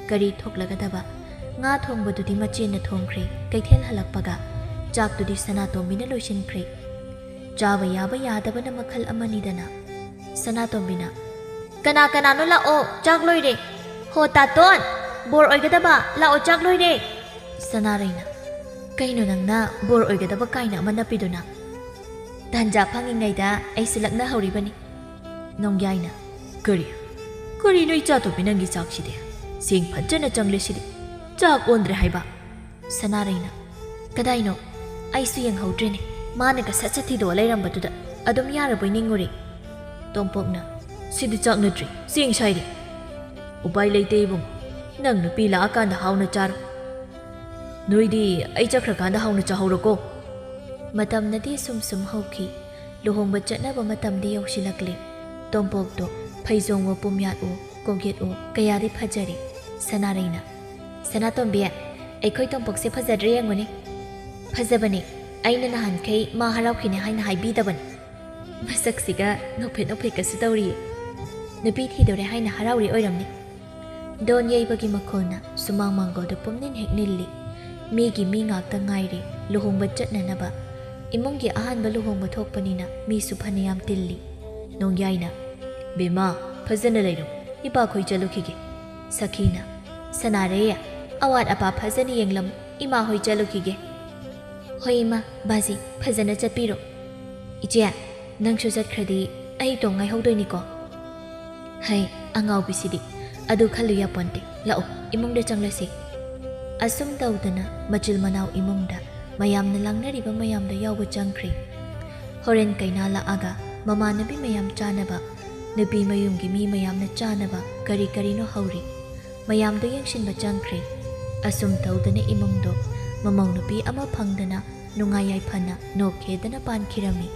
ꯀꯔꯤ ꯊꯣꯛꯂꯒꯗꯕ? ꯉꯥ ꯊꯣꯡꯕꯗꯨꯗꯤ ꯃꯆꯦꯅ ꯊꯣꯡꯈ꯭ꯔꯦ꯫ ꯀꯩꯊꯦꯜ ꯍꯜꯂꯛꯄꯒ ꯆꯥꯛꯇꯨꯗꯤ ꯁꯅꯥꯇꯣꯝꯕꯤꯅ ꯂꯣꯏꯁꯤꯟꯈ꯭ꯔꯦ꯫ ꯆꯥꯕ ꯌꯥꯕ ꯌꯥꯗꯕꯅ ꯃꯈꯜ ꯑꯃꯅꯤꯗꯅ꯫ ꯁꯅꯥꯇꯣꯝꯕꯤꯅ, "ꯀꯅꯥ ꯀꯅꯥꯅꯣ ꯂꯥꯛꯑꯣ, ꯆꯥꯛ ꯂꯣꯏꯔꯦ꯫ ꯍꯣ ꯇꯥꯇꯣꯟ, ꯕꯣꯔ ꯑꯣꯏꯒꯗꯕ, ꯂꯥꯛꯑꯣ ꯆꯥꯛ ꯂꯣꯏꯔꯦ"꯫ ꯁꯅꯥꯔꯩꯅ, "ꯀꯩꯅꯣ ꯅꯪꯅ ꯕꯣꯔ ꯑꯣꯏꯒꯗꯕ ꯀꯥꯏꯅ ꯑꯃ ꯅꯞꯄꯤꯗꯨꯅ?" "ꯇꯥꯟꯖꯥ ꯐꯪꯉꯤꯉꯩꯗ ꯑꯩꯁꯨ ꯂꯛꯅꯍꯧꯔꯤꯕꯅꯤ"꯫ ꯅꯣꯡꯌꯥꯏꯅ, "ꯀꯔꯤ? ꯀꯔꯤꯅꯣ ꯏꯆꯥꯇꯣꯝꯕꯤ ꯅꯪꯒꯤ ꯆꯥꯛꯁꯤꯗꯤ? ꯆꯦꯡ ꯐꯖꯅ ꯆꯪꯂꯦ ꯁꯤꯗꯤ꯫ ꯆꯥꯛ ꯑꯣꯟꯗ꯭ꯔꯦ ꯍꯥꯏꯕ?" ꯁꯅꯥꯔꯩꯅ, "ꯀꯗꯥꯏꯅꯣ? ꯑꯩꯁꯨ ꯌꯦꯡꯍꯧꯗ꯭ꯔꯦꯅꯦ꯫ ꯃꯥꯅꯒ ꯁꯠ ꯁꯠ ꯊꯤꯗꯣꯛꯑ ꯂꯩꯔꯝꯕꯗꯨꯗ ꯑꯗꯨꯝ ꯌꯥꯔꯕꯣꯏ ꯅꯤꯡꯉꯨꯔꯦ"꯫ ꯇꯣꯝꯄꯣꯛꯅ, "ꯁꯤꯗꯤ ꯆꯥꯛ ꯅꯠꯇ꯭ꯔꯦ, ꯆꯦꯡ ꯁꯥꯏꯔꯦ꯫ ꯎꯄꯥꯏ ꯂꯩꯇꯦ ꯏꯕꯨꯡ, ꯅꯪ ꯅꯨꯄꯤ ꯂꯥꯛꯑꯀꯥꯟꯗ ꯍꯥꯎꯅ ꯆꯥꯔꯣ꯫ ꯅꯣꯏꯗꯤ ꯑꯩ ꯆꯠꯈ꯭ꯔꯀꯥꯟꯗ ꯍꯥꯎꯅ ꯆꯥꯍꯧꯔꯣꯀꯣ"꯫ ꯃꯇꯝꯅꯗꯤ ꯁꯨꯝ ꯁꯨꯝ ꯍꯧꯈꯤ꯫ ꯂꯨꯍꯣꯡꯕ ꯆꯠꯅꯕ ꯃꯇꯝꯗꯤ ꯌꯧꯁꯤꯜꯂꯛꯂꯦ꯫ ꯇꯣꯝꯄꯣꯛꯇꯣ ꯐꯩꯖꯣꯝꯋꯣ ꯄꯨꯝꯌꯥꯠꯋꯣ ꯀꯣꯛꯌꯦꯠꯋꯣ ꯀꯌꯥꯗꯤ ꯐꯖꯔꯦ꯫ ꯁꯅꯥꯔꯩꯅ, "ꯁꯅꯥꯇꯣꯝꯕꯤ, ꯑꯩꯈꯣꯏ ꯇꯣꯝꯄꯣꯛꯁꯦ ꯐꯖꯗ꯭ꯔꯦ ꯌꯦꯡꯉꯨꯅꯦ"꯫ "ꯐꯖꯕꯅꯦ, ꯑꯩꯅ ꯅꯍꯥꯟꯈꯩ ꯃꯥ ꯍꯔꯥꯎꯈꯤꯅꯦ ꯍꯥꯏꯅ ꯍꯥꯏꯕꯤꯗꯕꯅꯦ꯫ ꯃꯁꯛꯁꯤꯒ ꯅꯣꯛꯐꯦꯠ ꯅꯣꯛꯐꯦꯠꯀꯁꯨ ꯇꯧꯔꯤꯌꯦ꯫ ꯅꯨꯄꯤ ꯊꯤꯗꯣꯔꯦ ꯍꯥꯏꯅ ꯍꯔꯥꯎꯔꯤ ꯑꯣꯏꯔꯝꯅꯤ"꯫ ꯗꯣꯟ ꯌꯩꯕꯒꯤ ꯃꯈꯣꯜꯅ ꯁꯨꯃꯥꯡ ꯃꯥꯡꯒꯣꯜꯗ ꯄꯨꯝꯅꯤꯟ ꯍꯦꯛ ꯅꯤꯜꯂꯤ꯫ ꯃꯤꯒꯤ ꯃꯤ ꯉꯥꯛꯇ ꯉꯥꯏꯔꯦ ꯂꯨꯍꯣꯡꯕ ꯆꯠꯅꯅꯕ꯫ ꯏꯃꯨꯡꯒꯤ ꯑꯍꯥꯟꯕ ꯂꯨꯍꯣꯡꯕ ꯊꯣꯛꯄꯅꯤꯅ ꯃꯤꯁꯨ ꯐꯅꯌꯥꯝ ꯇꯤꯜꯂꯤ꯫ ꯅꯣꯡꯌꯥꯏꯅ, "ꯕꯦꯝꯃ, ꯐꯖꯅ ꯂꯩꯔꯣ, ꯏꯄꯥꯈꯣꯏ ꯆꯠꯂꯨꯈꯤꯒꯦ"꯫ ꯁꯈꯤꯅ, "ꯁꯅꯥꯔꯩ, ꯑꯋꯥꯠ ꯑꯄꯥ ꯐꯖꯅ ꯌꯦꯡꯂꯝꯃꯨ, ꯏꯃꯥ ꯍꯣꯏ ꯆꯠꯂꯨꯈꯤꯒꯦ"꯫ "ꯍꯣꯏ ꯏꯃꯥ, ꯕꯥꯖꯤ, ꯐꯖꯅ ꯆꯠꯄꯤꯔꯣ"꯫ "ꯏꯆꯦ, ꯅꯪꯁꯨ ꯆꯠꯈ꯭ꯔꯗꯤ ꯑꯩ ꯏꯇꯣꯝ ꯉꯥꯏꯍꯧꯗꯣꯏꯅꯤꯀꯣ"꯫ "ꯍꯩ, ꯑꯉꯥꯎꯕꯤꯁꯤꯗꯤ, ꯑꯗꯨ ꯈꯜꯂꯨ ꯌꯥꯄꯣꯟꯇꯦ꯫ ꯂꯥꯛꯑꯣ, ꯏꯃꯨꯡꯗ ꯆꯪꯂꯁꯤ"꯫ ꯑꯁꯨꯝ ꯇꯧꯗꯅ ꯃꯆꯤꯜ ꯃꯅꯥꯎ ꯏꯃꯨꯡꯗ ꯃꯌꯥꯝꯅ ꯂꯥꯡꯅꯔꯤꯕ ꯃꯌꯥꯝꯗꯣ ꯌꯥꯎꯕ ꯆꯪꯈ꯭ꯔꯦ꯫ ꯍꯣꯔꯦꯟ ꯀꯩꯅꯥ ꯂꯥꯛꯑꯒ ꯃꯃꯥꯟꯅꯕꯤ ꯃꯌꯥꯝ ꯆꯥꯅꯕ, ꯅꯨꯄꯤ ꯃꯌꯨꯝꯒꯤ ꯃꯤ ꯃꯌꯥꯝꯅ ꯆꯥꯅꯕ ꯀꯔꯤ ꯀꯔꯤꯅꯣ ꯍꯧꯔꯤ꯫ ꯃꯌꯥꯝꯗꯣ ꯌꯦꯡꯁꯤꯟꯕ ꯆꯪꯈ꯭ꯔꯦ꯫ ꯑꯁꯨꯝ ꯇꯧꯗꯅ ꯏꯃꯨꯡꯗꯣ ꯃꯃꯧ ꯅꯨꯄꯤ ꯑꯃ ꯐꯪꯗꯅ ꯅꯨꯡꯉꯥꯏ ꯌꯥꯏꯐꯅ ꯅꯣꯛ ꯈꯦꯗꯅ ꯄꯥꯟꯈꯤꯔꯝꯃꯤ꯫